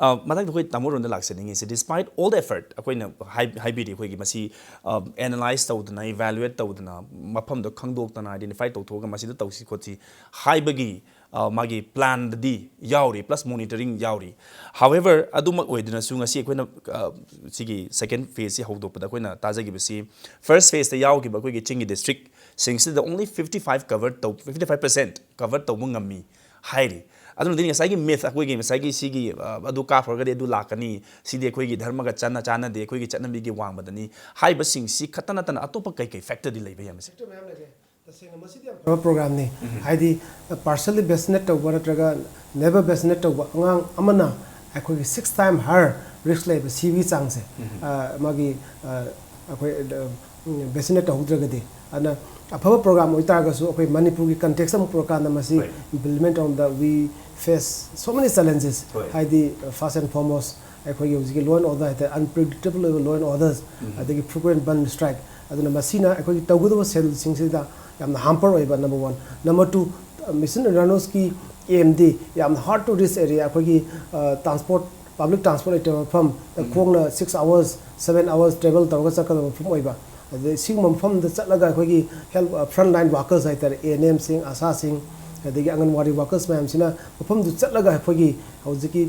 ꯑ, ꯃꯊꯪꯗ ꯑꯩꯈꯣꯏ ꯇꯥꯃꯣ ꯔꯣꯟꯗ ꯂꯥꯛꯆꯅꯤꯡꯉꯤꯁꯦ, despite all the effort ꯑꯩꯈꯣꯏꯅ ꯍꯥꯏ-, ꯍꯥꯏꯕꯤꯔꯤ, ꯑꯩꯈꯣꯏꯒꯤ ꯃꯁꯤ, ꯑ, analyze ꯇꯧꯗꯅ, evaluate ꯇꯧꯗꯅ, ꯃꯐꯝꯗꯣ ꯈꯪꯗꯣꯛꯇꯅ, identify ꯇꯧꯊꯣꯛꯑꯒ ꯃꯁꯤꯗ ꯇꯧꯁꯤ ꯈꯣꯠꯁꯤ ꯍꯥꯏꯕꯒꯤ, ꯑ, ꯃꯥꯒꯤ plan ꯗꯗꯤ ꯌꯥꯎꯔꯤ, plus monitoring ꯌꯥꯎꯔꯤ꯫ However, ꯑꯗꯨꯃꯛ ꯑꯣꯏꯗꯨꯅꯁꯨ ꯉꯁꯤ ꯑꯩꯈꯣꯏꯅ, ꯑ, ꯁꯤꯒꯤ second phase ꯁꯤ ꯍꯧꯗꯣꯛꯄꯗ ꯑꯩꯈꯣꯏꯅ ꯇꯥꯖꯈꯤꯕꯁꯤ, first phase ꯇ ꯌꯥꯎꯈꯤꯕ ꯑꯩꯈꯣꯏꯒꯤ ꯆꯤꯡꯒꯤ district ꯁꯤꯡꯁꯤꯗ only fifty five cover ꯇꯧ-, fifty five percent cover ꯇꯧꯕ ꯉꯝꯃꯤ ꯍꯥꯏꯔꯤ꯫ ꯑꯗꯨꯅꯗꯤ ꯉꯁꯥꯏꯒꯤ myth ꯑꯩꯈꯣꯏꯒꯤ ꯉꯁꯥꯏꯒꯤ ꯁꯤꯒꯤ, ꯑ, ꯑꯗꯨ ꯀꯥꯞꯈ꯭ꯔꯒꯗꯤ ꯑꯗꯨ ꯂꯥꯛꯀꯅꯤ, ꯁꯤꯗꯤ ꯑꯩꯈꯣꯏꯒꯤ ꯙꯔꯃꯒ ꯆꯥꯟꯅ ꯆꯥꯟꯅꯗꯦ, ꯑꯩꯈꯣꯏꯒꯤ ꯆꯠꯅꯕꯤꯒꯤ ꯋꯥꯡꯃꯗꯅꯤ ꯍꯥꯏꯕꯁꯤꯡꯁꯤ ꯈꯛꯇ ꯅꯠꯇꯅ ꯑꯇꯣꯞꯄ ꯀꯩ ꯀꯩ factor ꯗꯤ ꯂꯩꯕ ꯌꯥꯏ ꯃꯁꯤ? Factor ꯃꯌꯥꯝ ꯂꯩꯔꯦ꯫ ꯇꯁꯦꯡꯅ ꯃꯁꯤꯗꯤ ꯌꯥꯝ ꯐꯕ program ꯅꯤ꯫ ꯎꯝ꯫ ꯍꯥꯏꯗꯤ, partially vaccinate ꯇꯧꯕ ꯅꯠꯇ꯭ꯔꯒ never vaccinate ꯇꯧꯕ ꯑꯉꯥꯡ ꯑꯃꯅ ꯑꯩꯈꯣꯏꯒꯤ six time higher risk ꯂꯩꯕ ꯁꯤꯕꯒꯤ ꯆꯥꯡꯁꯦ, ꯎꯝ꯫ ꯑ, ꯃꯥꯒꯤ, ꯑ, ꯑꯩꯈꯣꯏ, ꯑ, ꯎꯝ, vaccinate ꯇꯧꯍꯧꯗ꯭ꯔꯒꯗꯤ꯫ ꯑꯗꯨꯅ ꯑꯐꯕ program ꯑꯣꯏꯇꯥꯔꯒꯁꯨ ꯑꯩꯈꯣꯏ ꯃꯅꯤꯄꯨꯔꯒꯤ context ꯑꯃ ꯄꯨꯔꯛꯀꯥꯟꯗ ꯃꯁꯤ ꯍꯣꯏ꯫ Implement ꯇꯧꯕꯗ we face so many challenges꯫ ꯍꯣꯏ꯫ ꯍꯥꯏꯗꯤ, first and foremost, ꯑꯩꯈꯣꯏꯒꯤ ꯍꯧꯖꯤꯛꯀꯤ law and order ꯍꯥꯏꯇꯥꯔꯦ, unpredictable ꯑꯣꯏꯕ law and orders, ꯎꯝ꯫ ꯑꯗꯒꯤ frequent band strike, ꯑꯗꯨꯅ ꯃꯁꯤꯅ ꯑꯩꯈꯣꯏꯒꯤ ꯇꯧꯒꯗꯕ schedule ꯁꯤꯡꯁꯤꯗ ꯌꯥꯝꯅ hamper ꯑꯣꯏꯕ, number one꯫ Number two, Mission Indradhanush ꯀꯤ aim ꯗꯤ ꯌꯥꯝꯅ hard to reach area, ꯑꯩꯈꯣꯏꯒꯤ, ꯑ, transport, public transport ꯂꯩꯇꯕ ꯃꯐꯝ, ꯎꯝ꯫ ꯈꯣꯡꯅ six hours, seven hours travel ꯇꯧꯔꯒ ꯆꯠꯀꯗꯕ ꯃꯐꯝ ꯑꯣꯏꯕ꯫ ꯑꯗꯩ ꯁꯤꯒꯨꯝꯕ ꯃꯐꯝꯗ ꯆꯠꯂꯒ ꯑꯩꯈꯣꯏꯒꯤ health, ꯑ, front line workers ꯍꯥꯏꯇꯥꯔꯦ, A N M ꯁꯤꯡ, ASHA ꯁꯤꯡ, ꯑꯗꯒꯤ ꯑꯪꯒꯟꯋꯥꯗꯤ ꯋꯥꯔꯀꯔꯁ ꯃꯌꯥꯝꯁꯤꯅ ꯃꯐꯝꯗꯨ ꯆꯠꯂꯒ ꯑꯩꯈꯣꯏꯒꯤ ꯍꯧꯖꯤꯛꯀꯤ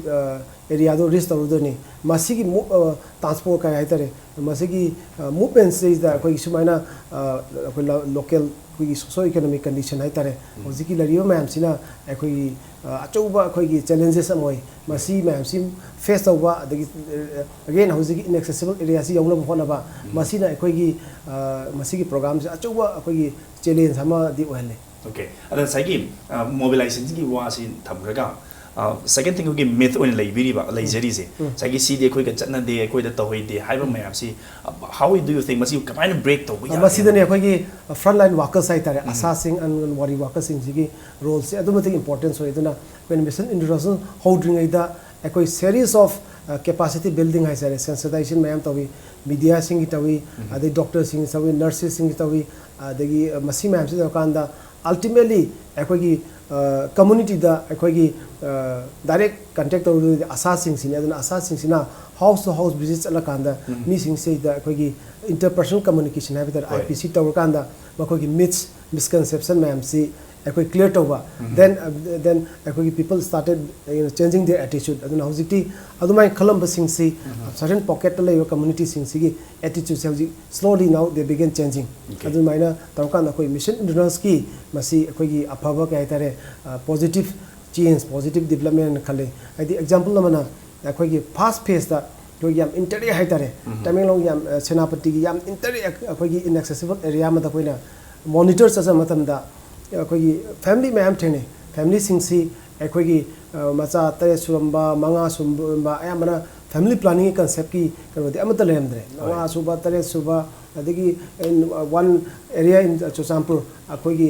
ꯑꯦꯔꯤꯌꯥꯗꯣ ꯔꯤꯆ ꯇꯧꯔꯨꯗꯣꯏꯅꯤ꯫ ꯃꯁꯤꯒꯤ ꯃꯨ ꯇ꯭ꯔꯥꯟꯁꯄꯣꯔꯠ ꯀꯩ ꯍꯥꯏꯇꯥꯔꯦ, ꯃꯁꯤꯒꯤ ꯃꯨꯞꯃꯦꯟꯁꯤꯗꯩꯁꯤꯗ ꯑꯩꯈꯣꯏꯒꯤ ꯁꯨꯃꯥꯏꯅ ꯑꯩꯈꯣꯏ ꯂꯣꯀꯦꯜ ꯑꯩꯈꯣꯏꯒꯤ ꯁꯣꯁꯤꯌꯣ ꯏꯀꯣꯅꯣꯃꯤꯛ ꯀꯟꯗꯤꯁꯟ ꯍꯥꯏꯇꯥꯔꯦ, ꯍꯧꯖꯤꯛꯀꯤ ꯂꯩꯔꯤꯕ ꯃꯌꯥꯝꯁꯤꯅ ꯑꯩꯈꯣꯏꯒꯤ ꯑꯆꯧꯕ ꯑꯩꯈꯣꯏꯒꯤ ꯆꯦꯂꯦꯟꯖꯦꯁ ꯑꯃ ꯑꯣꯏ꯫ ꯃꯁꯤ ꯃꯌꯥꯝꯁꯤ ꯐꯦꯁ ꯇꯧꯕ, ꯑꯗꯒꯤ ꯑꯒꯦꯟ ꯍꯧꯖꯤꯛꯀꯤ ꯏꯟꯑꯦꯛꯁꯦꯁꯤꯕꯜ ꯑꯦꯔꯤꯌꯥꯁꯤ ꯌꯧꯅꯕ ꯍꯣꯠꯅꯕ, ꯃꯁꯤꯅ ꯑꯩꯈꯣꯏꯒꯤ ꯃꯁꯤꯒꯤ ꯄ꯭ꯔꯣꯒ꯭ꯔꯥꯝꯁꯦ ꯑꯆꯧꯕ ꯑꯩꯈꯣꯏꯒꯤ ꯆꯦꯂꯦꯟꯖ ꯑꯃꯗꯤ ꯑꯣꯏꯍꯜꯂꯦ꯫ ꯑꯣꯀꯦ, ꯑꯗ ꯉꯁꯥꯏꯒꯤ ꯃꯣꯕꯤꯂꯥꯏꯖꯦꯁꯟꯒꯤ ꯋꯥꯁꯤ ꯊꯝꯈ꯭ꯔꯒ, ꯁꯦꯀꯦꯟ ꯊꯤꯡ ꯑꯩꯈꯣꯏꯒꯤ ꯃꯤꯊ ꯑꯣꯏꯅ ꯂꯩꯕꯤꯔꯤꯕ, ꯂꯩꯖꯔꯤꯁꯦ, ꯉꯁꯥꯏꯒꯤ ꯁꯤꯗꯤ ꯑꯩꯈꯣꯏꯒ ꯆꯠꯅꯗꯦ, ꯑꯩꯈꯣꯏꯗ ꯇꯧꯍꯩꯗꯦ ꯍꯥꯏꯕ ꯃꯌꯥꯝꯁꯤ, how do you think ꯃꯁꯤ ꯀꯃꯥꯏꯅ ꯕ꯭ꯔꯦꯛ ꯇꯧꯕ ꯌꯥꯒꯦ? ꯃꯁꯤꯗꯅꯦ ꯑꯩꯈꯣꯏꯒꯤ ꯐ꯭ꯔꯟ ꯂꯥꯏꯟ ꯋꯥꯔꯀꯔꯁ ꯍꯥꯏꯇꯥꯔꯦ, ꯑꯁꯥꯁꯤꯡ, ꯑꯪꯒꯟꯋꯥꯗꯤ ꯋꯥꯔꯀꯔꯁꯤꯡꯁꯤꯒꯤ ꯔꯣꯜꯁꯦ ꯑꯗꯨꯛꯀꯤ ꯃꯇꯤꯛ ꯏꯝꯄꯣꯔꯇꯦꯟꯁ ꯑꯣꯏ꯫ ꯑꯗꯨꯅ ꯑꯩꯈꯣꯏꯅ ꯃꯤꯁꯟ ꯏꯟꯗ꯭ꯔꯙꯅꯨꯁ ꯍꯧꯗ꯭ꯔꯤꯉꯩꯗ ꯑꯩꯈꯣꯏ ꯁꯦꯔꯤꯁ ꯑꯣꯐ ꯀꯦꯄꯥꯁꯤꯇꯤ ꯕꯤꯜꯗꯤꯡ ꯍꯥꯏꯇꯥꯔꯦ, ꯁꯦꯟꯁꯤꯇꯥꯏꯖꯦꯁꯟ ꯃꯌꯥꯝ ꯇꯧꯏ, ꯃꯤꯗꯤꯌꯥꯁꯤꯡꯒꯤ ꯇꯧꯏ, ꯑꯗꯩ ꯗꯣꯛꯇꯔꯁꯤꯡꯒꯤ ꯇꯧꯏ, ꯅꯔꯁꯦꯁꯁꯤꯡꯒꯤ ꯇꯧꯏ, ꯑꯗꯒꯤ ꯃꯁꯤ ꯃꯌꯥꯝꯁꯤ ꯇꯧꯔꯀꯥꯟꯗ ꯑꯜꯇꯤꯃꯦꯠꯂꯤ ꯑꯩꯈꯣꯏꯒꯤ ꯀꯝꯃꯨꯅꯤꯇꯤꯗ ꯑꯩꯈꯣꯏꯒꯤ ꯗꯥꯏꯔꯦꯛ ꯀꯟꯇꯦꯛ ꯇꯧꯔꯨꯗꯣꯏꯗꯤ ꯑꯁꯥꯁꯤꯡꯁꯤꯅꯤ꯫ ꯑꯗꯨꯅ ꯑꯁꯥꯁꯤꯡꯁꯤꯅ ꯍꯥꯎꯁ ꯇꯨ ꯍꯥꯎꯁ ꯚꯤꯖꯤꯠ ꯆꯠꯂꯀꯥꯟꯗ ꯃꯤꯁꯤꯡꯁꯤꯗ ꯑꯩꯈꯣꯏꯒꯤ ꯏꯟꯇꯔꯄꯔꯁꯣꯅꯦꯜ ꯀꯝꯃꯨꯅꯤꯀꯦꯁꯟ ꯍꯥꯏꯕ ꯇꯥꯔꯦ, ꯍꯣꯏ꯫ ꯑꯥꯏ ꯄꯤ ꯁꯤ ꯇꯧꯔꯀꯥꯟꯗ ꯃꯈꯣꯏꯒꯤ ꯃꯤꯠꯁ ꯃꯤꯁꯀꯟꯁꯦꯞꯁꯟ ꯃꯌꯥꯝꯁꯤ ꯑꯩꯈꯣꯏ ꯀ꯭ꯂꯤꯌꯥꯔ ꯇꯧꯕ꯫ Then then ꯑꯩꯈꯣꯏꯒꯤ people started changing their attitude꯫ ꯑꯗꯨꯅ ꯍꯧꯖꯤꯛꯇꯤ ꯑꯗꯨꯃꯥꯏꯅ ꯈꯜꯂꯝꯕꯁꯤꯡꯁꯤ ꯁꯔꯇꯦꯟ ꯄꯣꯀꯦꯠꯇ ꯂꯩꯕ ꯀꯝꯃꯨꯅꯤꯇꯤꯁꯤꯡꯁꯤꯒꯤ ꯑꯦꯇꯤꯇ꯭ꯌꯨꯠꯁꯦ ꯍꯧꯖꯤꯛ slowly now they begin changing꯫ Okay. ꯑꯗꯨꯃꯥꯏꯅ ꯇꯧꯔꯀꯥꯟꯗ ꯑꯩꯈꯣꯏ ꯃꯤꯁꯟ ꯏꯟꯗ꯭ꯔꯙꯅꯨꯁꯀꯤ ꯃꯁꯤ ꯑꯩꯈꯣꯏꯒꯤ ꯑꯐꯕ ꯀꯩ ꯍꯥꯏꯇꯥꯔꯦ, ꯄꯣꯖꯤꯇꯤꯚ ꯆꯦꯟꯖ, ꯄꯣꯖꯤꯇꯤꯚ ꯗꯤꯕꯂꯞꯃꯦꯟ ꯍꯥꯏꯅ ꯈꯜꯂꯤ꯫ ꯍꯥꯏꯗꯤ ꯑꯦꯛꯖꯥꯝꯄꯜ ꯑꯃꯅ ꯑꯩꯈꯣꯏꯒꯤ ꯐꯥꯔꯁ ꯐꯦꯁꯇ ꯑꯩꯈꯣꯏꯒꯤ ꯌꯥꯝ ꯏꯟꯇꯔꯦꯛ ꯍꯥꯏꯇꯥꯔꯦ, ꯇꯃꯦꯡꯂꯣꯡ ꯌꯥꯝ ꯁꯦꯅꯥꯄꯇꯤꯒꯤ ꯌꯥꯝ ꯏꯟꯇꯔꯦꯛ ꯑꯩꯈꯣꯏꯒꯤ ꯏꯟꯑꯦꯛꯁꯦꯁꯤꯕꯜ ꯑꯦꯔꯤꯌꯥ ꯑꯃꯗ ꯑꯩꯈꯣꯏꯅ ꯃꯣꯅꯤꯇꯔ ꯆꯠꯆꯕ ꯃꯇꯝꯗ ꯑꯩꯈꯣꯏꯒꯤ ꯐꯦꯃꯤꯂꯤ ꯃꯌꯥꯝ ꯊꯦꯡꯅꯩ꯫ ꯐꯦꯃꯤꯂꯤꯁꯤꯡꯁꯤ ꯑꯩꯈꯣꯏꯒꯤ ꯃꯆꯥ ꯇꯔꯦꯠ ꯁꯨꯔꯝꯕ, ꯃꯉꯥ ꯁꯨꯔꯝꯕ, ꯑꯌꯥꯝꯕꯅ ꯐꯦꯃꯤꯂꯤ ꯄ꯭ꯂꯥꯅꯤꯡꯒꯤ ꯀꯟꯁꯦꯞꯀꯤ ꯀꯩꯅꯣꯗꯤ ꯑꯃꯠꯇ ꯂꯩꯔꯝꯗ꯭ꯔꯦ꯫ ꯃꯉꯥ ꯁꯨꯕ, ꯇꯔꯦꯠ ꯁꯨꯕ, ꯑꯗꯒꯤ in one area in Churachandpur ꯑꯩꯈꯣꯏꯒꯤ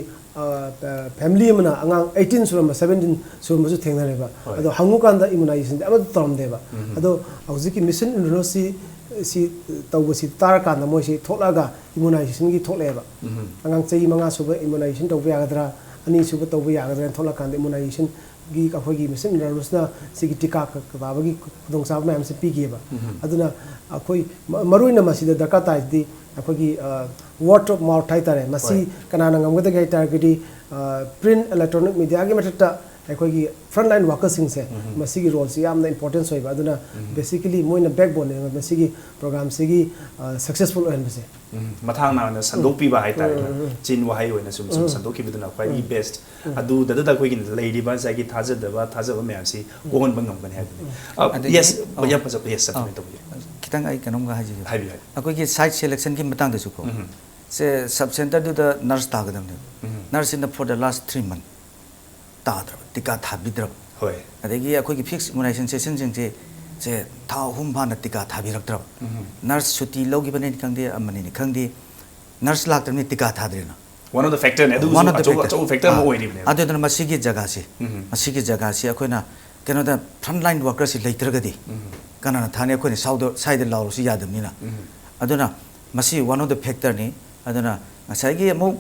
ꯐꯦꯃꯤꯂꯤ ꯑꯃꯅ ꯑꯉꯥꯡ ꯑꯩꯠꯇꯤꯟ ꯁꯨꯔꯝꯕ, ꯁꯕꯦꯟꯇꯤꯟ ꯁꯨꯔꯝꯕꯁꯨ ꯊꯦꯡꯅꯔꯦꯕ꯫ ꯍꯣꯏ꯫ ꯑꯗꯣ ꯍꯪꯉꯨꯀꯥꯟꯗ ꯏꯃ꯭ꯌꯨꯅꯥꯏꯖꯦꯁꯟꯗꯤ ꯑꯃꯠꯇ ꯇꯧꯔꯝꯗꯦꯕ꯫ ꯑꯗꯣ ꯍꯧꯖꯤꯛꯀꯤ ꯃꯤꯁꯟ ꯏꯟꯗ꯭ꯔꯙꯅꯨꯁꯁꯤ ꯁꯤ ꯇꯧꯕꯁꯤ ꯇꯥꯔꯀꯥꯟꯗ ꯃꯣꯏꯁꯤ ꯊꯣꯛꯂꯛꯑꯒ ꯏꯃ꯭ꯌꯨꯅꯥꯏꯖꯦꯁꯟꯒꯤ ꯊꯣꯛꯂꯛꯑꯦꯕ꯫ ꯑꯉꯥꯡ ꯆꯍꯤ ꯃꯉꯥ ꯁꯨꯕ ꯏꯃ꯭ꯌꯨꯅꯥꯏꯖꯦꯁꯟ ꯇꯧꯕ ꯌꯥꯒꯗ꯭ꯔꯥ, ꯑꯅꯤ ꯁꯨꯕ ꯇꯧꯕ ꯌꯥꯒꯗ꯭ꯔꯥꯅ ꯊꯣꯛꯂꯛꯀꯥꯟꯗ ꯏꯃ꯭ꯌꯨꯅꯥꯏꯖꯦꯁꯟꯒꯤ ꯑꯩꯈꯣꯏꯒꯤ ꯃꯤꯁꯟ ꯏꯟꯗ꯭ꯔꯙꯅꯨꯁꯅ ꯁꯤꯒꯤ ꯇꯤꯀꯥ ꯀ-, ꯀ-, ꯊꯥꯕꯒꯤ ꯈꯨꯗꯣꯡꯆꯥꯕ ꯃꯌꯥꯝꯁꯦ ꯄꯤꯈꯤꯑꯕ꯫ ꯑꯗꯨꯅ ꯑꯩꯈꯣꯏ ꯃ-, ꯃꯔꯨꯑꯣꯏꯅ ꯃꯁꯤꯗ ꯗꯔꯀꯥꯔ ꯇꯥꯏꯁꯤꯗꯤ ꯑꯩꯈꯣꯏꯒꯤ ꯋꯥꯔꯗ ꯑꯣꯐ ꯃꯥꯎꯊ ꯍꯥꯏꯇꯥꯔꯦ, ꯃꯁꯤ ꯍꯣꯏ꯫ ꯀꯅꯥꯅ ꯉꯝꯒꯗꯒꯦ ꯍꯥꯏ ꯇꯥꯔꯒꯗꯤ, ꯄ꯭ꯔꯤꯟ ꯏꯂꯦꯛꯇ꯭ꯔꯣꯅꯤꯛ ꯃꯤꯗꯤꯌꯥꯒꯤ ꯃꯊꯛꯇ ꯑꯩꯈꯣꯏꯒꯤ ꯐ꯭ꯔꯟꯠ ꯂꯥꯏꯟ ꯋꯥꯔꯀꯔꯁꯤꯡꯁꯦ, ꯃꯁꯤꯒꯤ ꯔꯣꯜꯁꯤ ꯌꯥꯝꯅ ꯏꯝꯄꯣꯔꯇꯦꯟꯁ ꯑꯣꯏꯕ꯫ ꯑꯗꯨꯅ ꯕꯦꯁꯤꯀꯦꯂꯤ ꯃꯣꯏꯅ ꯕꯦꯛꯕꯣꯟꯅꯦꯕ ꯃꯁꯤꯒꯤ ꯄ꯭ꯔꯣꯒ꯭ꯔꯥꯝꯁꯤꯒꯤ ꯁꯛꯁꯦꯁꯐꯨꯜ ꯑꯣꯏꯍꯟꯕꯁꯦ꯫ ꯎꯝ, ꯃꯊꯥꯡ ꯅꯥꯏꯅ ꯁꯟꯗꯣꯛꯄꯤꯕ ꯍꯥꯏꯇꯥꯔꯦ꯫ ꯎꯝ, ꯎꯝ, ꯎꯝ꯫ ꯆꯤꯟ ꯋꯥꯍꯩ ꯑꯣꯏꯅ ꯁꯨꯝ ꯁꯨꯝ ꯁꯟꯗꯣꯛꯈꯤꯕꯗꯨꯅ ꯈ꯭ꯋꯥꯏꯗꯒꯤ ꯕꯦꯁ꯫ ꯑꯗꯨꯗ ꯑꯩꯈꯣꯏꯒꯤ ꯂꯩꯔꯤꯕ ꯉꯁꯥꯏꯒꯤ ꯊꯥꯖꯗꯕ ꯊꯥꯖꯕ ꯃꯌꯥꯝꯁꯤ ꯀꯣꯛꯍꯟꯕ ꯉꯝꯒꯅꯤ ꯍꯥꯏꯕꯅꯤ꯫ ꯑ, ꯑꯗꯒꯤ, ꯌꯦꯁ, ꯑꯧ꯫ ꯌꯥꯝ ꯐꯖꯕ, ꯌꯦꯁ, ꯑꯧ꯫ ꯁꯇꯃꯦꯟ ꯇꯧꯕꯤꯌꯨ꯫ ꯈꯤꯇꯪ ꯑꯩ ꯀꯩꯅꯣꯝꯒ ꯍꯥꯏꯖꯒꯦ꯫ ꯍꯥꯏꯕꯤꯌꯨ, ꯍꯥꯏꯕꯤꯌꯨ꯫ ꯑꯩꯈꯣꯏꯒꯤ ꯁꯥꯏꯠ ꯁꯦꯂꯦꯛꯁꯟꯒꯤ ꯃꯇꯥꯡꯗꯁꯨꯀꯣ, ꯎꯝ꯫ ꯁꯦ ꯁꯕ ꯁꯦꯟꯇꯔꯗꯨꯗ ꯅꯔꯁ ꯇꯥꯒꯗꯕꯅꯦꯕ꯫ ꯎꯝ꯫ ꯅꯔꯁꯁꯤꯅ for the last three month ꯇꯥꯗ꯭ꯔꯕ, ꯇꯤꯀꯥ ꯊꯥꯕꯤꯗ꯭ꯔꯕ꯫ ꯍꯣꯏ꯫ ꯑꯗꯒꯤ ꯑꯩꯈꯣꯏꯒꯤ ꯐꯤꯛꯁ ꯏꯃ꯭ꯌꯨꯅꯥꯏꯖꯦꯁꯟ ꯁꯦꯁꯟꯁꯤꯡꯁꯦ ꯁꯦ ꯊꯥ ꯑꯍꯨꯝ ꯐꯥꯅ ꯇꯤꯀꯥ ꯊꯥꯕꯤꯔꯛꯇ꯭ꯔꯕ꯫ ꯎꯝ꯫ ꯅꯔꯁ ꯁꯨꯇꯤ ꯂꯧꯈꯤꯕꯅꯤꯅ ꯈꯪꯗꯦ, ꯑꯃꯅꯤꯅꯤ ꯈꯪꯗꯦ, ꯅꯔꯁ ꯂꯥꯛꯇ꯭ꯔꯕꯅꯤꯅ ꯇꯤꯀꯥ ꯊꯥꯗ꯭ꯔꯦꯅ꯫ One of the factor ꯅꯦ, ꯑꯗꯨꯁꯨ One of the ꯑꯆꯧꯕ, factor. ꯑꯆꯧꯕ ꯐꯦꯛꯇꯔ ꯑꯃ ꯑꯥ, ꯑꯣꯏꯔꯤꯕꯅꯦꯕ꯫ ꯑꯗꯨꯗꯨꯅ ꯃꯁꯤꯒꯤ ꯖꯒꯥꯁꯤ, ꯎꯝ꯫ ꯃꯁꯤꯒꯤ ꯖꯒꯥꯁꯤ ꯑꯩꯈꯣꯏꯅ ꯀꯩꯅꯣꯗ ꯐ꯭ꯔꯟꯠ ꯂꯥꯏꯟ ꯋꯥꯔꯀꯔꯁꯤ ꯂꯩꯇ꯭ꯔꯒꯗꯤ ꯎꯝ꯫ ꯀꯅꯥꯅ ꯊꯥꯅꯤ? ꯑꯩꯈꯣꯏꯅ ꯁꯥꯎꯗ-, ꯁ꯭ꯋꯥꯏꯗ ꯂꯥꯎꯔꯁꯨ ꯌꯥꯗꯕꯅꯤꯅ꯫ ꯎꯝ꯫ ꯑꯗꯨꯅ ꯃꯁꯤ one of the factor ꯅꯤ꯫ ꯑꯗꯨꯅ ꯉꯁꯥꯏꯒꯤ ꯑꯃꯨꯛ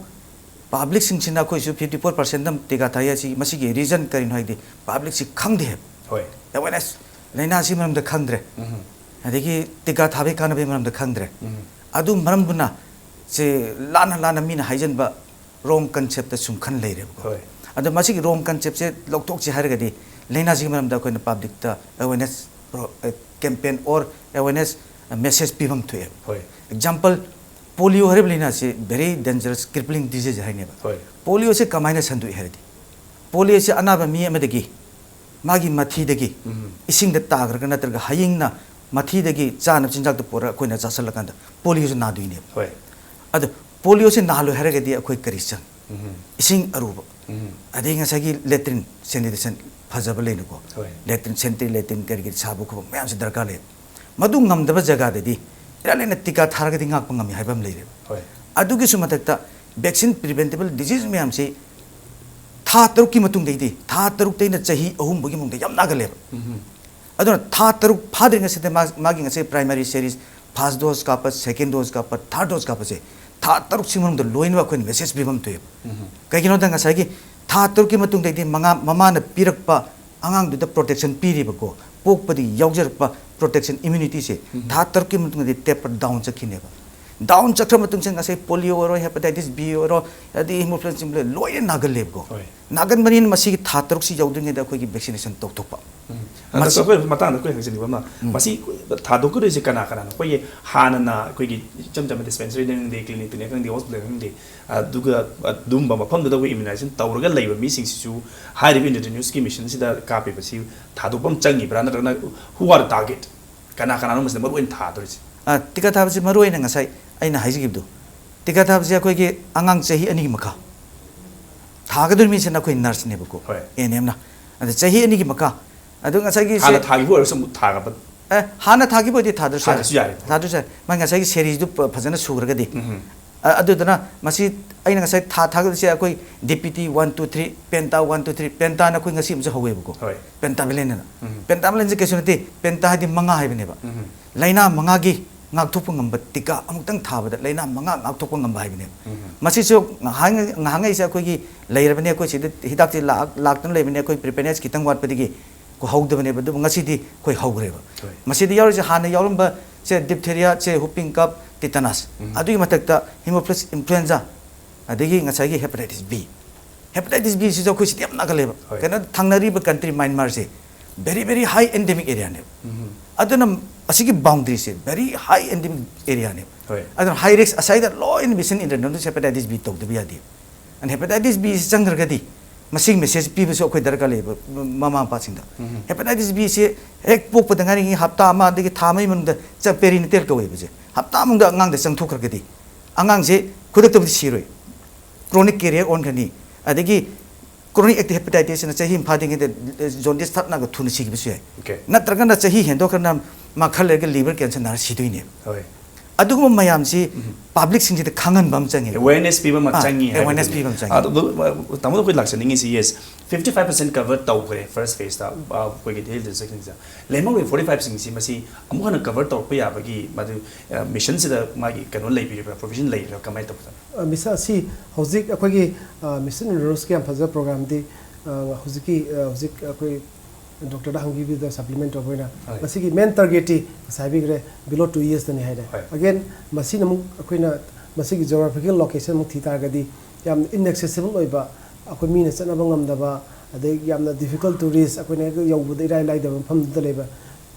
ꯄꯥꯕ꯭ꯂꯤꯛꯁꯤꯡꯁꯤꯅ ꯑꯩꯈꯣꯏꯁꯨ fifty four percent ꯇꯤꯀꯥ ꯊꯥꯏ ꯍꯥꯏꯁꯤ, ꯃꯁꯤꯒꯤ ꯔꯤꯖꯟ ꯀꯔꯤꯅꯣ ꯍꯥꯏꯗꯤ ꯄꯥꯕ꯭ꯂꯤꯛꯁꯤ ꯈꯪꯗꯦ ꯍꯥꯏꯕ꯫ ꯍꯣꯏ꯫ ꯑꯦꯋꯦꯔꯅꯦꯁ, ꯂꯥꯏꯅꯥꯁꯤ ꯃꯔꯝꯗ ꯈꯪꯗ꯭ꯔꯦ꯫ ꯎꯝ꯫ ꯑꯗꯒꯤ ꯇꯤꯀꯥ ꯊꯥꯕꯒꯤ ꯀꯥꯟꯅꯕꯒꯤ ꯃꯔꯝꯗ ꯈꯪꯗ꯭ꯔꯦ꯫ ꯎꯝ꯫ ꯑꯗꯨ ꯃꯔꯝꯗꯨꯅ ꯁꯦ ꯂꯥꯟꯅ ꯂꯥꯟꯅ ꯃꯤꯅ ꯍꯥꯏꯖꯟꯕ ꯔꯣꯡ ꯀꯟꯁꯦꯞꯇ ꯁꯨꯝ ꯈꯟ ꯂꯩꯔꯦꯕꯀꯣ꯫ ꯍꯣꯏ꯫ ꯑꯗꯣ ꯃꯁꯤꯒꯤ ꯔꯣꯡ ꯀꯟꯁꯦꯞꯁꯦ ꯂꯧꯊꯣꯛꯁꯤ ꯍꯥꯏꯔꯒꯗꯤ ꯂꯥꯏꯅꯥꯁꯤꯒꯤ ꯃꯔꯝꯗ ꯑꯩꯈꯣꯏꯅ ꯄꯥꯕ꯭ꯂꯤꯛꯇ ꯑꯦꯋꯦꯔꯅꯦꯁ ꯄ꯭ꯔꯣ-, ꯑ, ꯀꯦꯝꯄꯦꯟ ꯑꯣꯔ ꯑꯦꯋꯦꯔꯅꯦꯁ ꯃꯦꯁꯦꯖ ꯄꯤꯐꯝ ꯊꯣꯛꯑꯦꯕ꯫ ꯍꯣꯏ꯫ ꯑꯦꯛꯖꯥꯝꯄꯜ, ꯄꯣꯂꯤꯑꯣ ꯍꯥꯏꯔꯤꯕ ꯂꯥꯏꯅꯥꯁꯤ very dangerous crippling disease ꯍꯥꯏꯅꯦꯕ꯫ ꯍꯣꯏ꯫ ꯄꯣꯂꯤꯑꯣꯁꯦ ꯀꯃꯥꯏꯅ ꯁꯟꯗꯣꯛꯏ ꯍꯥꯏꯔꯗꯤ, ꯄꯣꯂꯤꯑꯣꯁꯦ ꯑꯅꯥꯕ ꯃꯤ ꯑꯃꯗꯒꯤ ꯃꯥꯒꯤ ꯃꯊꯤꯗꯒꯤ ꯎꯝ꯫ ꯏꯁꯤꯡꯗ ꯇꯥꯈ꯭ꯔꯒ ꯅꯠꯇ꯭ꯔꯒ ꯍꯌꯤꯡꯅ ꯃꯊꯤꯗꯒꯤ ꯆꯥꯅꯕ ꯆꯤꯟꯖꯥꯛꯇ ꯄꯨꯔꯒ ꯑꯩꯈꯣꯏꯅ ꯆꯥꯁꯤꯜꯂꯀꯥꯟꯗ ꯄꯣꯂꯤꯑꯣꯁꯦ ꯅꯥꯗꯣꯏꯅꯦꯕ꯫ ꯍꯣꯏ꯫ ꯑꯗꯣ ꯄꯣꯂꯤꯑꯣꯁꯦ ꯅꯥꯍꯜꯂꯣꯏ ꯍꯥꯏꯔꯒꯗꯤ ꯑꯩꯈꯣꯏ ꯀꯔꯤ ꯆꯪ? ꯎꯝ꯫ ꯏꯁꯤꯡ ꯑꯔꯨꯕ, ꯎꯝ꯫ ꯑꯗꯩ ꯉꯁꯥꯏꯒꯤ ꯂꯦꯇ꯭ꯔꯤꯟ ꯁꯦꯅꯤꯇꯦꯁꯟ ꯐꯖꯕ ꯂꯩꯅꯀꯣ, ꯍꯣꯏ꯫ ꯂꯦꯇ꯭ꯔꯤꯟ, ꯁꯦꯅꯤꯇꯔꯤ ꯂꯦꯇ꯭ꯔꯤꯟ ꯀꯔꯤ ꯀꯔꯤ ꯁꯥꯕ ꯈꯣꯠꯄ ꯃꯌꯥꯝꯁꯦ ꯗꯔꯀꯥꯔ ꯂꯩ꯫ ꯃꯗꯨ ꯉꯝꯗꯕ ꯖꯒꯥꯗꯗꯤ ꯏꯔꯥꯏ ꯂꯥꯏꯅ ꯇꯤꯀꯥ ꯊꯥꯔꯒꯗꯤ ꯉꯥꯛꯄ ꯉꯝꯃꯤ ꯍꯥꯏꯕ ꯑꯃ ꯂꯩꯔꯦꯕ꯫ ꯍꯣꯏ꯫ ꯑꯗꯨꯒꯤꯁꯨ ꯃꯊꯛꯇ vaccine preventable disease ꯃꯌꯥꯝꯁꯤ ꯊꯥ ꯇꯔꯨꯛꯀꯤ ꯃꯇꯨꯡꯗꯩꯗꯤ, ꯊꯥ ꯇꯔꯨꯛꯇꯩꯅ ꯆꯍꯤ ꯑꯍꯨꯝ ꯐꯥꯎꯒꯤ ꯃꯅꯨꯡꯗ ꯌꯥꯝ ꯅꯥꯒꯜꯂꯦꯕ꯫ ꯎꯝ꯫ ꯑꯗꯨꯅ ꯊꯥ ꯇꯔꯨꯛ ꯐꯥꯗ꯭ꯔꯤꯉꯩꯁꯤꯗ ꯃꯥ-, ꯃꯥꯒꯤ ꯉꯁꯥꯏ primary series, first dose ꯀꯥꯞꯄ, second dose ꯀꯥꯞꯄ, third dose ꯀꯥꯞꯄꯁꯦ ꯊꯥ ꯇꯔꯨꯛꯁꯤ ꯃꯅꯨꯡꯗ ꯂꯣꯏꯅꯃꯛ ꯑꯩꯈꯣꯏꯅ ꯃꯦꯁꯦꯖ ꯄꯤꯐꯝ ꯊꯣꯛꯑꯦꯕ꯫ ꯎꯝ꯫ ꯀꯩꯒꯤꯅꯣꯗ ꯉꯁꯥꯏꯒꯤ ꯊꯥ ꯇꯔꯨꯛꯀꯤ ꯃꯇꯨꯡꯗꯩꯗꯤ ꯃꯉꯥ-, ꯃꯃꯥꯅ ꯄꯤꯔꯛꯄ ꯑꯉꯥꯡꯗꯨꯗ ꯄ꯭ꯔꯣꯇꯦꯛꯁꯟ ꯄꯤꯔꯤꯕꯀꯣ, ꯄꯣꯛꯄꯗꯒꯤ ꯌꯥꯎꯖꯔꯛꯄ ꯄ꯭ꯔꯣꯇꯦꯛꯁꯟ ꯏꯝꯌꯨꯅꯤꯇꯤꯁꯦ ꯎꯝ꯫ ꯊꯥ ꯇꯔꯨꯛꯀꯤ ꯃꯇꯨꯡꯗꯗꯤ ꯇꯦꯄꯔ ꯗꯥꯎꯟ ꯆꯠꯈꯤꯅꯦꯕ꯫ ꯗꯥꯎꯟ ꯆꯠꯈ꯭ꯔ ꯃꯇꯨꯡꯁꯤꯗ ꯉꯁꯥꯏ ꯄꯣꯂꯤꯑꯣ ꯑꯣꯏꯔꯣ, ꯍꯦꯄꯥꯇꯥꯏꯇꯤꯁ ꯕꯤ ꯑꯣꯏꯔꯣ, ꯑꯗꯩ ꯍꯤꯃꯣꯐꯤꯂꯁ ꯁꯤꯡꯕ ꯂꯣꯏꯅ ꯅꯥꯒꯜꯂꯦꯕꯀꯣ꯫ ꯍꯣꯏ꯫ ꯅꯥꯒꯟꯕꯅꯤꯅ ꯃꯁꯤꯒꯤ ꯊꯥ ꯇꯔꯨꯛꯁꯤ ꯌꯧꯗ꯭ꯔꯤꯉꯩꯗ ꯑꯩꯈꯣꯏꯒꯤ ꯚꯦꯛꯁꯤꯅꯦꯁꯟ ꯇꯧꯊꯣꯛꯄ꯫ ꯎꯝ꯫ ꯑꯗꯣ ꯃꯁꯤ ꯑꯩꯈꯣꯏ ꯃꯇꯥꯡꯗ ꯑꯩꯈꯣꯏ ꯍꯪꯖꯅꯤꯡꯕ ꯑꯃ, ꯎꯝ꯫ ꯃꯁꯤ ꯊꯥꯗꯣꯛꯀꯗꯣꯏꯁꯦ ꯀꯅꯥ ꯀꯅꯥꯅꯣ? ꯑꯩꯈꯣꯏꯒꯤ ꯍꯥꯟꯅꯅ ꯑꯩꯈꯣꯏꯒꯤ ꯏꯆꯝ ꯆꯝꯕ ꯗꯤꯁꯄꯦꯟꯁꯔꯤꯗ ꯈꯪꯗꯦ, ꯀ꯭ꯂꯤꯅꯤꯛꯇꯅꯤ ꯈꯪꯗꯦ, ꯍꯣꯁꯄꯤꯇꯥꯜ ꯈꯪꯗꯦ, ꯑꯗꯨꯒ ꯑꯗꯨꯝꯕ ꯃꯐꯝꯗꯨꯗ ꯑꯩꯈꯣꯏ ꯏꯝꯌꯨꯅꯥꯏꯖꯦꯁꯟ ꯇꯧꯔꯒ ꯂꯩꯕ ꯃꯤꯁꯤꯡꯁꯤꯁꯨ ꯍꯥꯏꯔꯤꯕ ꯏꯟꯗꯤꯖꯤꯅꯁꯀꯤ ꯃꯤꯁꯟꯁꯤꯗ ꯀꯥꯞꯄꯤꯕꯁꯤ ꯊꯥꯗꯣꯛꯄ ꯑꯃ ꯆꯪꯉꯤꯕ꯭ꯔꯥ, ꯅꯠꯇ꯭ꯔꯒꯅ who are the target? ꯀꯅꯥ ꯀꯅꯥꯅꯣ ꯃꯁꯤꯗ ꯃꯔꯨ ꯑꯣꯏꯅ ꯊꯥꯗꯣꯔꯤꯁꯦ? ꯑ, ꯇꯤꯀꯥ ꯊꯥꯕꯁꯤ ꯃꯔꯨ ꯑꯣꯏꯅ ꯉꯁꯥꯏ ꯑꯩꯅ ꯍꯥꯏꯖꯈꯤꯕꯗꯣ, ꯇꯤꯀꯥ ꯊꯥꯕꯁꯤ ꯑꯩꯈꯣꯏꯒꯤ ꯑꯉꯥꯡ ꯆꯍꯤ ꯑꯅꯤꯒꯤ ꯃꯈꯥ ꯊꯥꯒꯗꯧꯔꯤꯕ ꯃꯤꯁꯤꯅ ꯑꯩꯈꯣꯏ ꯅꯔꯁꯅꯦꯕꯀꯣ, ꯍꯣꯏ꯫ ꯑꯦ ꯑꯦꯟ ꯑꯦꯝꯅ꯫ ꯑꯗ ꯆꯍꯤ ꯑꯅꯤꯒꯤ ꯃꯈꯥ, ꯑꯗꯨ ꯉꯁꯥꯏꯒꯤ ꯁꯦ- ꯍꯥꯟꯅ ꯊꯥꯈꯤꯕ ꯑꯣꯏꯔꯁꯨ ꯑꯃꯨꯛ ꯊꯥꯒꯠꯄ? ꯑꯦ, ꯍꯥꯟꯅ ꯊꯥꯈꯤꯕ ꯑꯣꯏꯗꯤ ꯊꯥꯗ꯭ꯔꯁꯨ ꯌꯥꯔꯦ꯫ ꯊꯥꯗ꯭ꯔꯁꯨ ꯌꯥꯔꯦ꯫ ꯊꯥꯗ꯭ꯔꯁꯨ ꯌꯥꯔꯦ꯫ ꯃꯥꯒꯤ ꯉꯁꯥꯏꯒꯤ ꯁꯦꯔꯤꯁꯇꯨ ꯐ-, ꯐꯖꯅ ꯁꯨꯈ꯭ꯔꯒꯗꯤ꯫ ꯎꯝ꯫ ꯑ-, ꯑꯗꯨꯗꯨꯅ ꯃꯁꯤ ꯑꯩꯅ ꯉꯁꯥꯏ ꯊꯥ ꯊꯥꯒꯠꯂꯤꯁꯦ ꯑꯩꯈꯣꯏ D P T one two three, penta one two three, ꯄꯦꯟꯇꯥꯅ ꯑꯩꯈꯣꯏ ꯉꯁꯤ ꯑꯃꯁꯨ ꯍꯧꯋꯦꯕꯀꯣ꯫ ꯍꯣꯏ꯫ ꯄꯦꯟꯇꯥꯕꯤꯂꯦꯟ ꯑꯅ꯫ ꯎꯝ꯫ ꯄꯦꯟꯇꯥꯕꯤꯂꯦꯟꯁꯦ ꯀꯩꯁꯨ ꯅꯠꯇꯦ, ꯄꯦꯟꯇꯥ ꯍꯥꯏꯗꯤ ꯃꯉꯥ ꯍꯥꯏꯕꯅꯦꯕ꯫ ꯎꯝ꯫ ꯂꯥꯏꯅꯥ ꯃꯉꯥꯒꯤ ꯉꯥꯛꯊꯣꯛꯄ ꯉꯝꯕ ꯇꯤꯀꯥ ꯑꯃꯨꯛꯇꯪ ꯊꯥꯕꯗ ꯂꯥꯏꯅꯥ ꯃꯉꯥ ꯉꯥꯛꯊꯣꯛꯄ ꯉꯝꯕ ꯍꯥꯏꯕꯅꯦꯕ꯫ ꯎꯝ꯫ ꯃꯁꯤꯁꯨ ꯉꯍꯥꯟ-, ꯉꯍꯥꯟꯉꯩꯁꯦ ꯑꯩꯈꯣꯏꯒꯤ ꯂꯩꯔꯕꯅꯦ, ꯑꯩꯈꯣꯏ ꯁꯤꯗ ꯍꯤꯗꯥꯛꯁꯦ ꯂꯥꯛ-, ꯂꯥꯛꯇꯅ ꯂꯩꯕꯅꯦ, ꯑꯩꯈꯣꯏ ꯄ꯭ꯔꯤꯄꯦꯌꯔꯅꯦꯁ ꯈꯤꯇꯪ ꯋꯥꯠꯄꯗꯒꯤ ꯑꯩꯈꯣꯏ ꯍꯧꯗꯕꯅꯦꯕ꯫ ꯑꯗꯨꯕꯨ ꯉꯁꯤꯗꯤ ꯑꯩꯈꯣꯏ ꯍꯧꯈ꯭ꯔꯦꯕ꯫ ꯍꯣꯏ꯫ ꯃꯁꯤꯗ ꯌꯥꯎꯔꯤꯁꯦ ꯍꯥꯟꯅ ꯌꯥꯎꯔꯝꯕ ꯁꯦ ꯗꯤꯞꯊꯦꯔꯤꯌꯥ, ꯁꯦ ꯍꯨꯄꯤꯡ ꯀꯞ, ꯇꯤꯇꯥꯅꯁ, ꯎꯝ꯫ ꯑꯗꯨꯒꯤ ꯃꯊꯛꯇ ꯍꯤꯃꯣꯐꯤꯂꯁ ꯏꯟꯐ꯭ꯂꯨꯑꯦꯟꯖꯥ, ꯑꯗꯒꯤ ꯉꯁꯥꯏꯒꯤ ꯍꯦꯄꯥꯇꯥꯏꯇꯤꯁ ꯕꯤ꯫ ꯍꯦꯄꯥꯇꯥꯏꯇꯤꯁ ꯕꯤ ꯁꯤꯁꯨ ꯑꯩꯈꯣꯏ ꯁꯤꯗꯤ ꯌꯥꯝ ꯅꯥꯒꯜꯂꯦꯕ꯫ ꯍꯣꯏ꯫ ꯀꯩꯅꯣ, ꯊꯪꯅꯔꯤꯕ country ꯃ꯭ꯌꯥꯟꯃꯥꯔꯁꯦ very, very high endemic area ꯅꯦꯕ꯫ ꯎꯝ꯫ ꯑꯗꯨꯅ ꯑꯁꯤꯒꯤ ꯕꯥꯎꯟꯗꯔꯤꯁꯦ very high endemic area ꯅꯦꯕ꯫ ꯍꯣꯏ꯫ ꯑꯗꯨꯅ ꯍꯥꯏ ꯔꯤꯁꯛ ꯑꯁꯥꯏꯗ ꯂꯣꯏꯅ ꯃꯤꯁꯟ ꯏꯟꯇꯔꯅꯦꯁꯅꯦꯜ ꯍꯦꯄꯥꯇꯥꯏꯇꯤꯁ ꯕꯤ ꯇꯧꯗꯕ ꯌꯥꯗꯦ꯫ ꯑꯗꯨꯅ ꯍꯦꯄꯥꯇꯥꯏꯇꯤꯁ ꯕꯤ ꯁꯤ ꯆꯪꯈ꯭ꯔꯒꯗꯤ ꯃꯁꯤꯒꯤ ꯃꯦꯁꯦꯖ ꯄꯤꯕꯁꯨ ꯑꯩꯈꯣꯏ ꯗꯔꯀꯥꯔ ꯂꯩꯌꯦꯕ, ꯃꯃꯥ ꯃꯄꯥꯁꯤꯡꯗ꯫ ꯎꯝ꯫ ꯍꯦꯄꯥꯇꯥꯏꯇꯤꯁ ꯕꯤ ꯁꯤ ꯍꯦꯛ ꯄꯣꯛꯄꯗ ꯉꯥꯏꯔꯤꯉꯩ ꯍꯞꯇꯥ ꯑꯃ ꯑꯗꯒꯤ ꯊꯥ ꯑꯃꯒꯤ ꯃꯅꯨꯡꯗ ꯆ-, ꯄꯦꯔꯤꯅꯦꯇꯦꯜ ꯀꯧꯋꯦꯕꯁꯦ꯫ ꯍꯞꯇꯥ ꯑꯃꯗ ꯑꯉꯥꯡꯗ ꯆꯪꯊꯣꯛꯈ꯭ꯔꯒꯗꯤ ꯑꯉꯥꯡꯁꯦ ꯈꯨꯗꯛꯇꯕꯨꯗꯤ ꯁꯤꯔꯣꯏ, ꯀ꯭ꯔꯣꯅꯤꯛ ꯀꯦꯔꯤꯌꯔ ꯑꯣꯟꯈ꯭ꯔꯅꯤ꯫ ꯑꯗꯒꯤ ꯀ꯭ꯔꯣꯅꯤꯛ ꯑꯦꯛꯇꯤꯚ ꯍꯦꯄꯥꯇꯥꯏꯇꯤꯁꯅ ꯆꯍꯤ ꯑꯃ ꯐꯥꯗ꯭ꯔꯤꯉꯩꯗ ꯖꯣꯟꯗꯤꯁ ꯊꯛꯅꯒ ꯊꯨꯅ ꯁꯤꯈꯤꯕꯁꯨ ꯌꯥꯏ꯫ Okay꯫ ꯅꯠꯇ꯭ꯔꯒꯅ ꯆꯍꯤ ꯍꯦꯟꯗꯣꯛꯈ꯭ꯔꯅ ꯃꯥ ꯈꯔ ꯂꯩꯔꯒ ꯂꯤꯚꯔ ꯀꯦꯟꯁꯔ ꯅꯥꯔ ꯁꯤꯗꯣꯏꯅꯦꯕ꯫ ꯍꯣꯏ꯫ ꯑꯗꯨꯒꯨꯝꯕ ꯃꯌꯥꯝꯁꯤ ꯎꯝ꯫ ꯄꯥꯕ꯭ꯂꯤꯛꯁꯤꯡꯁꯤꯗ ꯈꯪꯍꯟꯕ ꯑꯃ ꯆꯪꯉꯦ꯫ ꯑꯦꯋꯦꯔꯅꯦꯁ ꯄꯤꯕ ꯑꯃ ꯑꯥ, ꯆꯪꯉꯤ ꯑꯦꯋꯦꯔꯅꯦꯁ ꯍꯥꯏꯕꯗꯨꯅꯤ꯫ ꯄꯤꯕ ꯑꯃ ꯆꯪꯉꯤ꯫ ꯑꯗꯣ, ꯑ, ꯇꯥꯃꯣꯗ ꯑꯩꯈꯣꯏ ꯂꯥꯛꯆꯅꯤꯡꯉꯤꯁꯤ, yes, fifty five percent cover ꯇꯧꯈ꯭ꯔꯦ ꯐꯥꯔꯁ ꯐꯦꯁꯇ, ꯑ, ꯑꯩꯈꯣꯏꯒꯤ ꯍꯦꯜꯊ ꯏꯟꯗꯁꯇ꯭ꯔꯤꯁꯤꯡꯁꯦ꯫ ꯂꯦꯝꯍꯧꯔꯤꯕ ꯐꯣꯔꯇꯤ ꯐꯥꯏꯚꯁꯤꯡꯁꯤ ꯃꯁꯤ ꯑꯃꯨꯛ ꯍꯟꯅ ꯀꯚꯔ ꯇꯧꯔꯛꯄ ꯌꯥꯕꯒꯤ ꯃꯗꯨ, ꯑ, ꯃꯤꯁꯟꯁꯤꯗ ꯃꯥꯒꯤ ꯀꯩꯅꯣ ꯂꯩꯕꯤꯔꯤꯕ꯭ꯔꯥ, ꯄ꯭ꯔꯣꯚꯤꯖꯟ ꯂꯩꯔꯤꯕ꯭ꯔꯥ, ꯀꯃꯥꯏꯅ ꯇꯧꯕꯖꯥꯠꯅꯣ? ꯑ, ꯃꯤꯁ-, ꯑꯁꯤ ꯍꯧꯖꯤꯛ ꯑꯩꯈꯣꯏꯒꯤ, ꯑ, ꯃꯤꯁꯟ ꯏꯟꯗ꯭ꯔꯙꯅꯨꯁꯀꯤ ꯌꯥꯝ ꯐꯖꯕ ꯄ꯭ꯔꯣꯒ꯭ꯔꯥꯝꯗꯤ, ꯑ, ꯍꯧꯖꯤꯛꯀꯤ, ꯑ, ꯍꯧꯖꯤꯛ ꯑꯩꯈꯣꯏ ꯗꯣꯛꯇꯔꯗ ꯍꯪꯕꯤꯕꯗ ꯁꯄ꯭ꯂꯤꯃꯦꯟ ꯇꯧꯕ ꯑꯣꯏꯅ ꯍꯣꯏ꯫ ꯃꯁꯤꯒꯤ ꯃꯦꯟ ꯇꯥꯔꯒꯦꯠꯇꯤ ꯉꯁꯥꯏ ꯍꯥꯏꯕꯤꯈ꯭ꯔꯦ, ꯕꯤꯂꯣ ꯇꯨ ꯌꯔꯁꯇꯅꯤ ꯍꯥꯏꯔꯦ꯫ ꯍꯣꯏ꯫ ꯑꯒꯦꯟ, ꯃꯁꯤꯅ ꯑꯃꯨꯛ ꯑꯩꯈꯣꯏꯅ ꯃꯁꯤꯒꯤ ꯖꯤꯑꯣꯒ꯭ꯔꯥꯐꯤꯀꯦꯜ ꯂꯣꯀꯦꯁꯟ ꯑꯃꯨꯛ ꯊꯤ ꯇꯥꯔꯒꯗꯤ ꯌꯥꯝ ꯏꯟꯑꯦꯛꯁꯦꯁꯤꯕꯜ ꯑꯣꯏꯕ, ꯑꯩꯈꯣꯏ ꯃꯤꯅ ꯆꯠꯅꯕ ꯉꯝꯗꯕ, ꯑꯗꯩ ꯌꯥꯝꯅ ꯗꯤꯐꯤꯀꯜꯠ ꯇꯨꯔꯤꯁ, ꯑꯩꯈꯣꯏꯅ ꯍꯦꯛ ꯌꯧꯕꯗ ꯏꯔꯥꯏ ꯂꯥꯏꯗꯕ ꯃꯐꯝꯗꯨꯗ ꯂꯩꯕ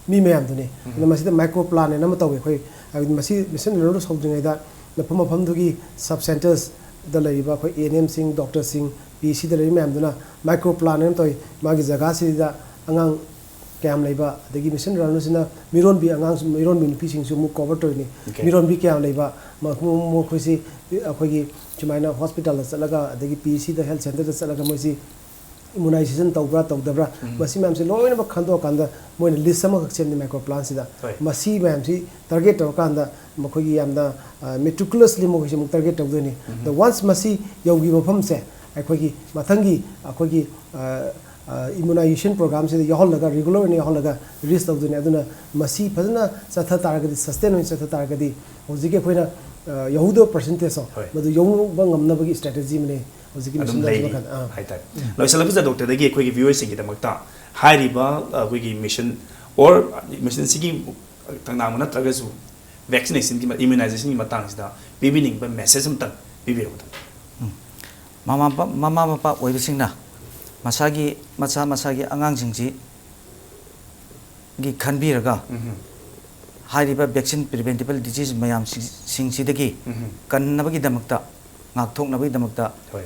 ꯃꯤ ꯃꯌꯥꯝꯗꯨꯅꯤ꯫ ꯎꯝ꯫ ꯑꯗꯨꯅ ꯃꯁꯤꯗ ꯃꯥꯏꯀ꯭ꯔꯣ ꯄ꯭ꯂꯥꯟ ꯍꯥꯏꯅ ꯑꯃ ꯇꯧꯋꯤ ꯑꯩꯈꯣꯏ, ꯍꯥꯏꯕꯗꯤ ꯃꯁꯤ ꯃꯤꯁꯟ ꯔꯤꯅꯔꯁ ꯍꯧꯗ꯭ꯔꯤꯉꯩꯗ ꯃꯐꯝ ꯃꯐꯝꯗꯨꯒꯤ ꯁꯕ ꯁꯦꯟꯇꯔꯁꯗ ꯂꯩꯔꯤꯕ ꯑꯩꯈꯣꯏ ꯑꯦ ꯑꯦꯟ ꯑꯦꯝꯁꯤꯡ, ꯗꯣꯛꯇꯔꯁꯤꯡ, ꯄꯤ ꯑꯩꯆ ꯁꯤꯗ ꯂꯩꯔꯤꯕ ꯃꯌꯥꯝꯗꯨꯅ ꯃꯥꯏꯀ꯭ꯔꯣ ꯄ꯭ꯂꯥꯟ ꯍꯥꯏꯅ ꯇꯧꯋꯤ꯫ ꯃꯥꯒꯤ ꯖꯒꯥꯁꯤꯗ ꯑꯉꯥꯡ ꯀꯌꯥꯝ ꯂꯩꯕ, ꯑꯗꯒꯤ ꯃꯤꯁꯟ ꯔꯤꯅꯔꯁꯤꯅ ꯃꯤꯔꯣꯟꯕꯤ ꯑꯉꯥꯡꯁꯨ, ꯃꯤꯔꯣꯟꯕꯤ ꯅꯨꯄꯤꯁꯤꯡꯁꯨ ꯑꯃꯨꯛ ꯀꯣꯚꯔ ꯇꯧꯔꯤꯅꯤ꯫ ꯑꯣꯀꯦ꯫ ꯃꯤꯔꯣꯟꯕꯤ ꯀꯌꯥꯝ ꯂꯩꯕ, ꯃ-, ꯃ-, ꯃꯈꯣꯏꯁꯤ ꯑꯩꯈꯣꯏꯒꯤ ꯁꯨꯃꯥꯏꯅ ꯍꯣꯁꯄꯤꯇꯥꯜꯗ ꯆꯠꯂꯒ, ꯑꯗꯒꯤ ꯄꯤ ꯑꯩꯆ ꯁꯤꯗ, ꯍꯦꯜꯊ ꯁꯦꯟꯇꯔꯗ ꯆꯠꯂꯒ ꯃꯣꯏꯁꯤ ꯏꯃꯨꯅꯥꯏꯖꯦꯁꯟ ꯇꯧꯕ꯭ꯔꯥ ꯇꯧꯗꯕ꯭ꯔꯥ, ꯎꯝ꯫ ꯃꯁꯤ ꯃꯌꯥꯝꯁꯦ ꯂꯣꯏꯅꯃꯛ ꯈꯟꯗꯣꯛꯑꯀꯥꯟꯗ ꯃꯣꯏꯅ ꯂꯤꯁ ꯑꯃꯈꯛ ꯁꯦꯝꯅꯤ ꯃꯥꯏꯀ꯭ꯔꯣ ꯄ꯭ꯂꯥꯟꯁꯤꯗ꯫ ꯍꯣꯏ꯫ ꯃꯁꯤ ꯃꯌꯥꯝꯁꯤ ꯇꯥꯔꯒꯦꯠ ꯇꯧꯔꯀꯥꯟꯗ ꯃꯈꯣꯏꯒꯤ ꯌꯥꯝꯅ, ꯑ, ꯃꯦꯇꯤꯀꯨꯂꯁꯂꯤ ꯃꯈꯣꯏꯁꯦ ꯑꯃꯨꯛ ꯇꯥꯔꯒꯦꯠ ꯇꯧꯗꯣꯏꯅꯤ꯫ ꯎꯝ꯫ ꯑꯗꯣ ꯋꯥꯟꯁ ꯃꯁꯤ ꯌꯧꯈꯤꯕ ꯃꯐꯝꯁꯦ ꯑꯩꯈꯣꯏꯒꯤ ꯃꯊꯪꯒꯤ ꯑꯩꯈꯣꯏꯒꯤ, ꯑ, ꯑ, ꯏꯃꯨꯅꯥꯏꯖꯦꯁꯟ ꯄ꯭ꯔꯣꯒ꯭ꯔꯥꯝꯁꯤꯗ ꯌꯥꯎꯍꯜꯂꯒ, ꯔꯤꯒꯨꯂꯔ ꯑꯣꯏꯅ ꯌꯥꯎꯍꯜꯂꯒ ꯔꯤꯆ ꯇꯧꯗꯣꯏꯅꯤ꯫ ꯑꯗꯨꯅ ꯃꯁꯤ ꯐꯖꯅ ꯆꯠꯊ ꯇꯥꯔꯒꯗꯤ, ꯁꯁꯇꯦꯟ ꯑꯣꯏꯅ ꯆꯠꯊ ꯇꯥꯔꯒꯗꯤ, ꯍꯧꯖꯤꯛꯀꯤ ꯑꯩꯈꯣꯏꯅ, ꯑ, ꯌꯧꯍꯧꯗꯕ ꯄꯥꯔꯁꯦꯟꯇꯦꯖꯇꯣ, ꯍꯣꯏ꯫ ꯃꯗꯨ ꯌꯧꯕ ꯉꯝꯅꯕꯒꯤ ꯏꯁꯇ꯭ꯔꯦꯇꯦꯖꯤ ꯑꯃꯅꯤ꯫ ꯍꯧꯖꯤꯛꯀꯤ ꯑꯗꯨꯝ ꯃꯤꯁꯟꯗꯁꯨ ꯂꯩꯔꯤ ꯃꯈꯜ, ꯑꯥ꯫ ꯍꯥꯏꯇꯥꯔꯦ꯫ ꯎꯝ꯫ ꯂꯣꯏꯁꯤꯜꯂꯛꯄꯁꯤꯗ ꯗꯣꯛꯇꯔꯗꯒꯤ ꯑꯩꯈꯣꯏꯒꯤ ꯚ꯭ꯌꯨꯋꯔꯁꯤꯡꯒꯤꯗꯃꯛꯇ ꯍꯥꯏꯔꯤꯕ, ꯑ, ꯑꯩꯈꯣꯏꯒꯤ ꯃꯤꯁꯟ ꯑꯣꯔ ꯃꯤꯁꯟꯁꯤꯒꯤ ꯊꯧꯅꯥꯃꯛ ꯅꯠꯇ꯭ꯔꯒꯁꯨ ꯚꯦꯛꯁꯤꯅꯦꯁꯟꯒꯤ ꯃ-, ꯏꯃ꯭ꯌꯨꯅꯥꯏꯖꯦꯁꯟꯒꯤ ꯃꯇꯥꯡꯁꯤꯗ ꯄꯤꯕꯤꯅꯤꯡꯕ ꯃꯦꯁꯦꯖ ꯑꯃꯇꯪ ꯄꯤꯕꯤꯔꯛꯎ꯫ ꯎꯝ꯫ ꯃꯃꯥ ꯃꯄꯥ, ꯃꯃꯥ ꯃꯄꯥ ꯑꯣꯏꯕꯁꯤꯡꯅ ꯃꯁꯥꯒꯤ, ꯃꯆꯥ ꯃꯁꯥꯒꯤ ꯑꯉꯥꯡꯁꯤꯡꯁꯤ ꯒꯤ ꯈꯟꯕꯤꯔꯒ ꯎꯝ꯫ ꯍꯥꯏꯔꯤꯕ ꯚꯦꯛꯁꯤꯟ ꯄ꯭ꯔꯤꯚꯦꯟꯇꯦꯕꯜ ꯗꯤꯖꯤꯖ ꯃꯌꯥꯝꯁꯤꯡꯁꯤꯗꯒꯤ ꯎꯝ꯫ ꯀꯟꯅꯕꯒꯤꯗꯃꯛꯇ, ꯉꯥꯛꯊꯣꯛꯅꯕꯒꯤꯗꯃꯛꯇ ꯍꯣꯏ꯫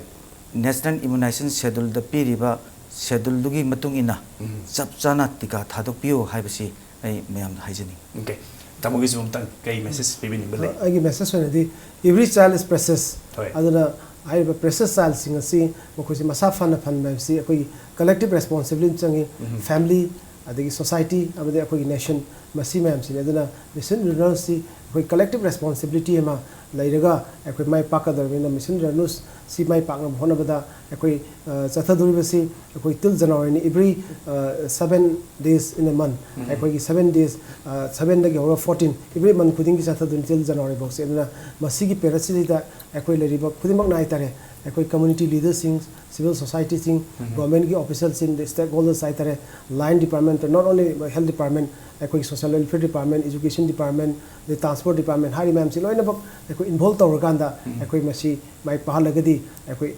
ꯅꯦꯁꯅꯦꯜ ꯏꯃ꯭ꯌꯨꯅꯥꯏꯖꯦꯁꯟ ꯁꯦꯗꯨꯜꯗ ꯄꯤꯔꯤꯕ ꯁꯦꯗꯨꯜꯗꯨꯒꯤ ꯃꯇꯨꯡ ꯏꯟꯅ ꯎꯝ꯫ ꯆꯞ ꯆꯥꯅ ꯇꯤꯀꯥ ꯊꯥꯗꯣꯛꯄꯤꯌꯨ ꯍꯥꯏꯕꯁꯤ ꯑꯩ ꯃꯌꯥꯝꯗ ꯍꯥꯏꯖꯅꯤꯡꯏ꯫ ꯑꯣꯀꯦ꯫ ꯇꯥꯃꯣꯒꯤꯁꯨ ꯑꯃꯨꯛꯇꯪ ꯀꯩ ꯃꯦꯁꯦꯖ ꯄꯤꯕꯤꯅꯤꯡꯕ ꯂꯩ? ꯑꯩꯒꯤ ꯃꯦꯁꯦꯖ ꯑꯣꯏꯅꯗꯤ, every child is precious꯫ ꯍꯣꯏ꯫ ꯑꯗꯨꯅ ꯍꯥꯏꯔꯤꯕ ꯄ꯭ꯔꯦꯁꯤꯌꯁ ꯆꯥꯏꯜꯁꯤꯡ ꯑꯁꯤ ꯃꯈꯣꯏꯁꯤ ꯃꯁꯥ ꯐꯅ ꯐꯍꯟꯕ ꯍꯥꯏꯕꯁꯤ ꯑꯩꯈꯣꯏꯒꯤ ꯀꯂꯦꯛꯇꯤꯚ ꯔꯦꯁꯄꯣꯟꯁꯤꯕꯤꯂꯤꯇꯤ ꯆꯪꯉꯤ꯫ ꯎꯝ꯫ ꯐꯦꯃꯤꯂꯤ, ꯑꯗꯒꯤ ꯁꯣꯁꯥꯏꯇꯤ, ꯑꯃꯗꯤ ꯑꯩꯈꯣꯏꯒꯤ ꯅꯦꯁꯟ, ꯃꯁꯤ ꯃꯌꯥꯝꯁꯤꯅꯤ꯫ ꯑꯗꯨꯅ ꯃꯤꯁꯟ ꯔꯤꯅꯔꯁꯤ ꯑꯩꯈꯣꯏ ꯀꯂꯦꯛꯇꯤꯚ ꯔꯦꯁꯄꯣꯟꯁꯤꯕꯤꯂꯤꯇꯤ ꯑꯃ ꯂꯩꯔꯒ ꯑꯩꯈꯣꯏ ꯃꯥꯏ ꯄꯥꯛꯀꯗꯧꯔꯤꯕꯅꯤꯅ, ꯃꯤꯁꯟ ꯔꯤꯅꯔꯁ ꯁꯤ ꯃꯥꯏ ꯄꯥꯛꯅꯕ ꯍꯣꯠꯅꯕꯗ ꯑꯩꯈꯣꯏ, ꯑ, ꯆꯠꯊꯗꯣꯔꯤꯕꯁꯤ ꯑꯩꯈꯣꯏ till January ꯅꯤ, every, ꯑ, seven days in a month, ꯑꯩꯈꯣꯏꯒꯤ seven days, ꯑ, seven ꯗꯒꯤ ꯍꯧꯔꯒ fourteen, every month ꯈꯨꯗꯤꯡꯒꯤ ꯆꯠꯊꯗꯣꯏꯅꯤ till January ꯐꯥꯎꯁꯦ꯫ ꯑꯗꯨꯅ ꯃꯁꯤꯒꯤ ꯄꯦꯔꯦꯠꯁꯤꯗꯩꯗ ꯑꯩꯈꯣꯏ ꯂꯩꯔꯤꯕ ꯈꯨꯗꯤꯡꯃꯛꯅ ꯍꯥꯏꯇꯥꯔꯦ, ꯑꯩꯈꯣꯏ community leaderꯁꯤꯡ, civil societyꯁꯤꯡ, governmentꯀꯤ officialꯁꯤꯡ, stakeholdersꯇ ꯍꯥꯏꯇꯥꯔꯦ, line department, not only health department, ꯑꯩꯈꯣꯏꯒꯤ social welfare department, education department, ꯑꯗꯩ transport department ꯍꯥꯏꯔꯤꯕ ꯃꯌꯥꯝꯁꯤ ꯂꯣꯏꯅꯃꯛ ꯑꯩꯈꯣꯏ involve ꯇꯧꯔꯀꯥꯟꯗ ꯑꯩꯈꯣꯏ ꯃꯁꯤ ꯃꯥꯏ ꯄꯥꯛꯍꯜꯂꯒꯗꯤ ꯑꯩꯈꯣꯏ,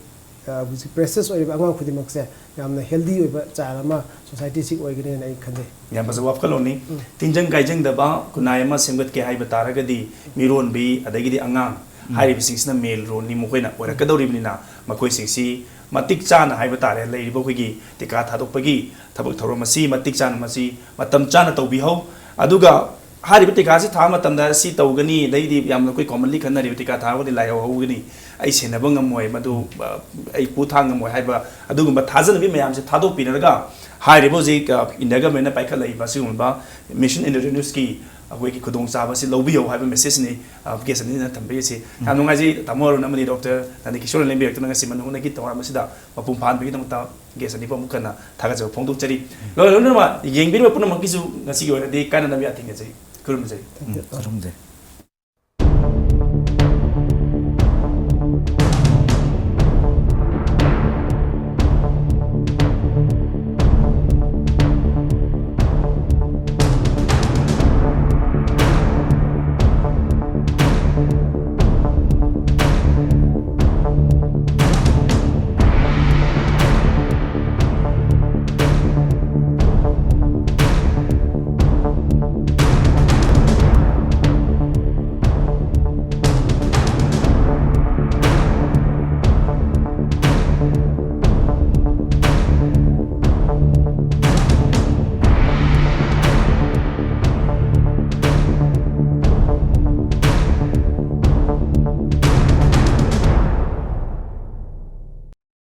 ꯑ, ꯍꯧꯖꯤꯛ precious ꯑꯣꯏꯔꯤꯕ ꯑꯉꯥꯡ ꯈꯨꯗꯤꯡꯃꯛꯁꯦ ꯌꯥꯝꯅ healthy ꯑꯣꯏꯕ child ꯑꯃ societyꯁꯤ ꯑꯣꯏꯒꯅꯤꯅ ꯑꯩ ꯈꯟꯖꯩ꯫ ꯌꯥꯝ ꯐꯖꯕ ꯋꯥꯈꯜꯂꯣꯟꯅꯤ꯫ ꯇꯤꯟꯖꯪ ꯀꯥꯏꯖꯪꯗꯕ ꯈꯨꯟꯅꯥꯏ ꯑꯃ ꯁꯦꯝꯒꯠꯀꯦ ꯍꯥꯏꯕ ꯇꯥꯔꯒꯗꯤ ꯃꯤꯔꯣꯟꯕꯤ ꯑꯗꯒꯤꯗꯤ ꯑꯉꯥꯡ ꯍꯥꯏꯔꯤꯕꯁꯤꯡꯁꯤꯅ main roleꯅꯤ, ꯃꯈꯣꯏꯅ ꯑꯣꯏꯔꯛꯀꯗꯧꯔꯤꯕꯅꯤꯅ ꯃꯈꯣꯏꯁꯤꯡꯁꯤ ꯃꯇꯤꯛ ꯆꯥꯅ ꯍꯥꯏꯕ ꯇꯥꯔꯦ, ꯂꯩꯔꯤꯕ ꯑꯩꯈꯣꯏꯒꯤ ꯇꯤꯀꯥ ꯊꯥꯗꯣꯛꯄꯒꯤ ꯊꯕꯛ ꯊꯧꯔꯝ ꯑꯁꯤ ꯃꯇꯤꯛ ꯆꯥꯅ ꯃꯁꯤ ꯃꯇꯝ ꯆꯥꯅ ꯇꯧꯕꯤꯍꯧ꯫ ꯑꯗꯨꯒ ꯍꯥꯏꯔꯤꯕ ꯇꯤꯀꯥꯁꯤ ꯊꯥꯕ ꯃꯇꯝꯗ ꯁꯤ ꯇꯧꯒꯅꯤ, ꯑꯗꯩꯗꯤ ꯌꯥꯝꯅ ꯑꯩꯈꯣꯏ commonly ꯈꯟꯅꯔꯤꯕ ꯇꯤꯀꯥ ꯊꯥꯔꯒꯗꯤ ꯂꯥꯏꯍꯧ ꯍꯧꯒꯅꯤ, ꯑꯩ ꯁꯦꯟꯅꯕ ꯉꯝꯃꯣꯏ, ꯃꯗꯨ, ꯑ, ꯑꯩ ꯄꯨ ꯊꯥꯡ ꯉꯝꯃꯣꯏ ꯍꯥꯏꯕ ꯑꯗꯨꯒꯨꯝꯕ ꯊꯥꯖꯅꯕꯤ ꯃꯌꯥꯝꯁꯦ ꯊꯥꯗꯣꯛꯄꯤꯔꯒ ꯍꯥꯏꯔꯤꯕ ꯍꯧꯖꯤꯛ, ꯑ, India governmentꯅ ꯄꯥꯏꯈꯠꯂꯛꯏꯕ ꯑꯁꯤꯒꯨꯝꯕ Mission Indradhanushꯀꯤ ꯑꯩꯈꯣꯏꯒꯤ ꯈꯨꯗꯣꯡꯆꯥꯕꯁꯤ ꯂꯧꯕꯤꯌꯧ ꯍꯥꯏꯕ messageꯅꯤ, ꯑ, ꯒꯦꯁ ꯑꯅꯤꯅ ꯊꯝꯕꯤꯔꯤꯁꯤ꯫ ꯌꯥꯝ ꯅꯨꯡꯉꯥꯏꯖꯩ ꯇꯥꯃꯣ ꯑꯔꯨꯟ ꯑꯃꯗꯤ ꯗꯣꯛꯇꯔ ꯅꯟꯗꯀꯤꯁꯣꯔꯅ ꯂꯦꯡꯕꯤꯔꯛꯇꯨꯅ ꯉꯁꯤ ꯃꯅꯨꯡꯗꯒꯤ ꯊꯧꯔꯝ ꯑꯁꯤꯗ ꯃꯄꯨꯡ ꯐꯥꯍꯟꯕꯒꯤꯗꯃꯛꯇ ꯒꯦꯁ ꯑꯅꯤꯕꯨ ꯑꯃꯨꯛ ꯍꯟꯅ ꯊꯥꯒꯠꯆꯕ ꯐꯣꯡꯗꯣꯛꯆꯔꯤ꯫ ꯂꯣꯏꯅ ꯂꯣꯏꯅꯃꯛ ꯌꯦꯡꯕꯤꯔꯤꯕ ꯄꯨꯝꯅꯃꯛꯀꯤꯁꯨ ꯉꯁꯤꯒꯤ ꯑꯣꯏꯅꯗꯤ ꯀꯥꯏꯅꯅꯕ ꯌꯥꯊꯪ ꯅꯤꯖꯩ꯫ ꯈꯨꯔꯨꯝꯖꯔꯤ꯫ ꯎꯝ, ꯈꯨꯔꯨꯝꯖꯔꯤ꯫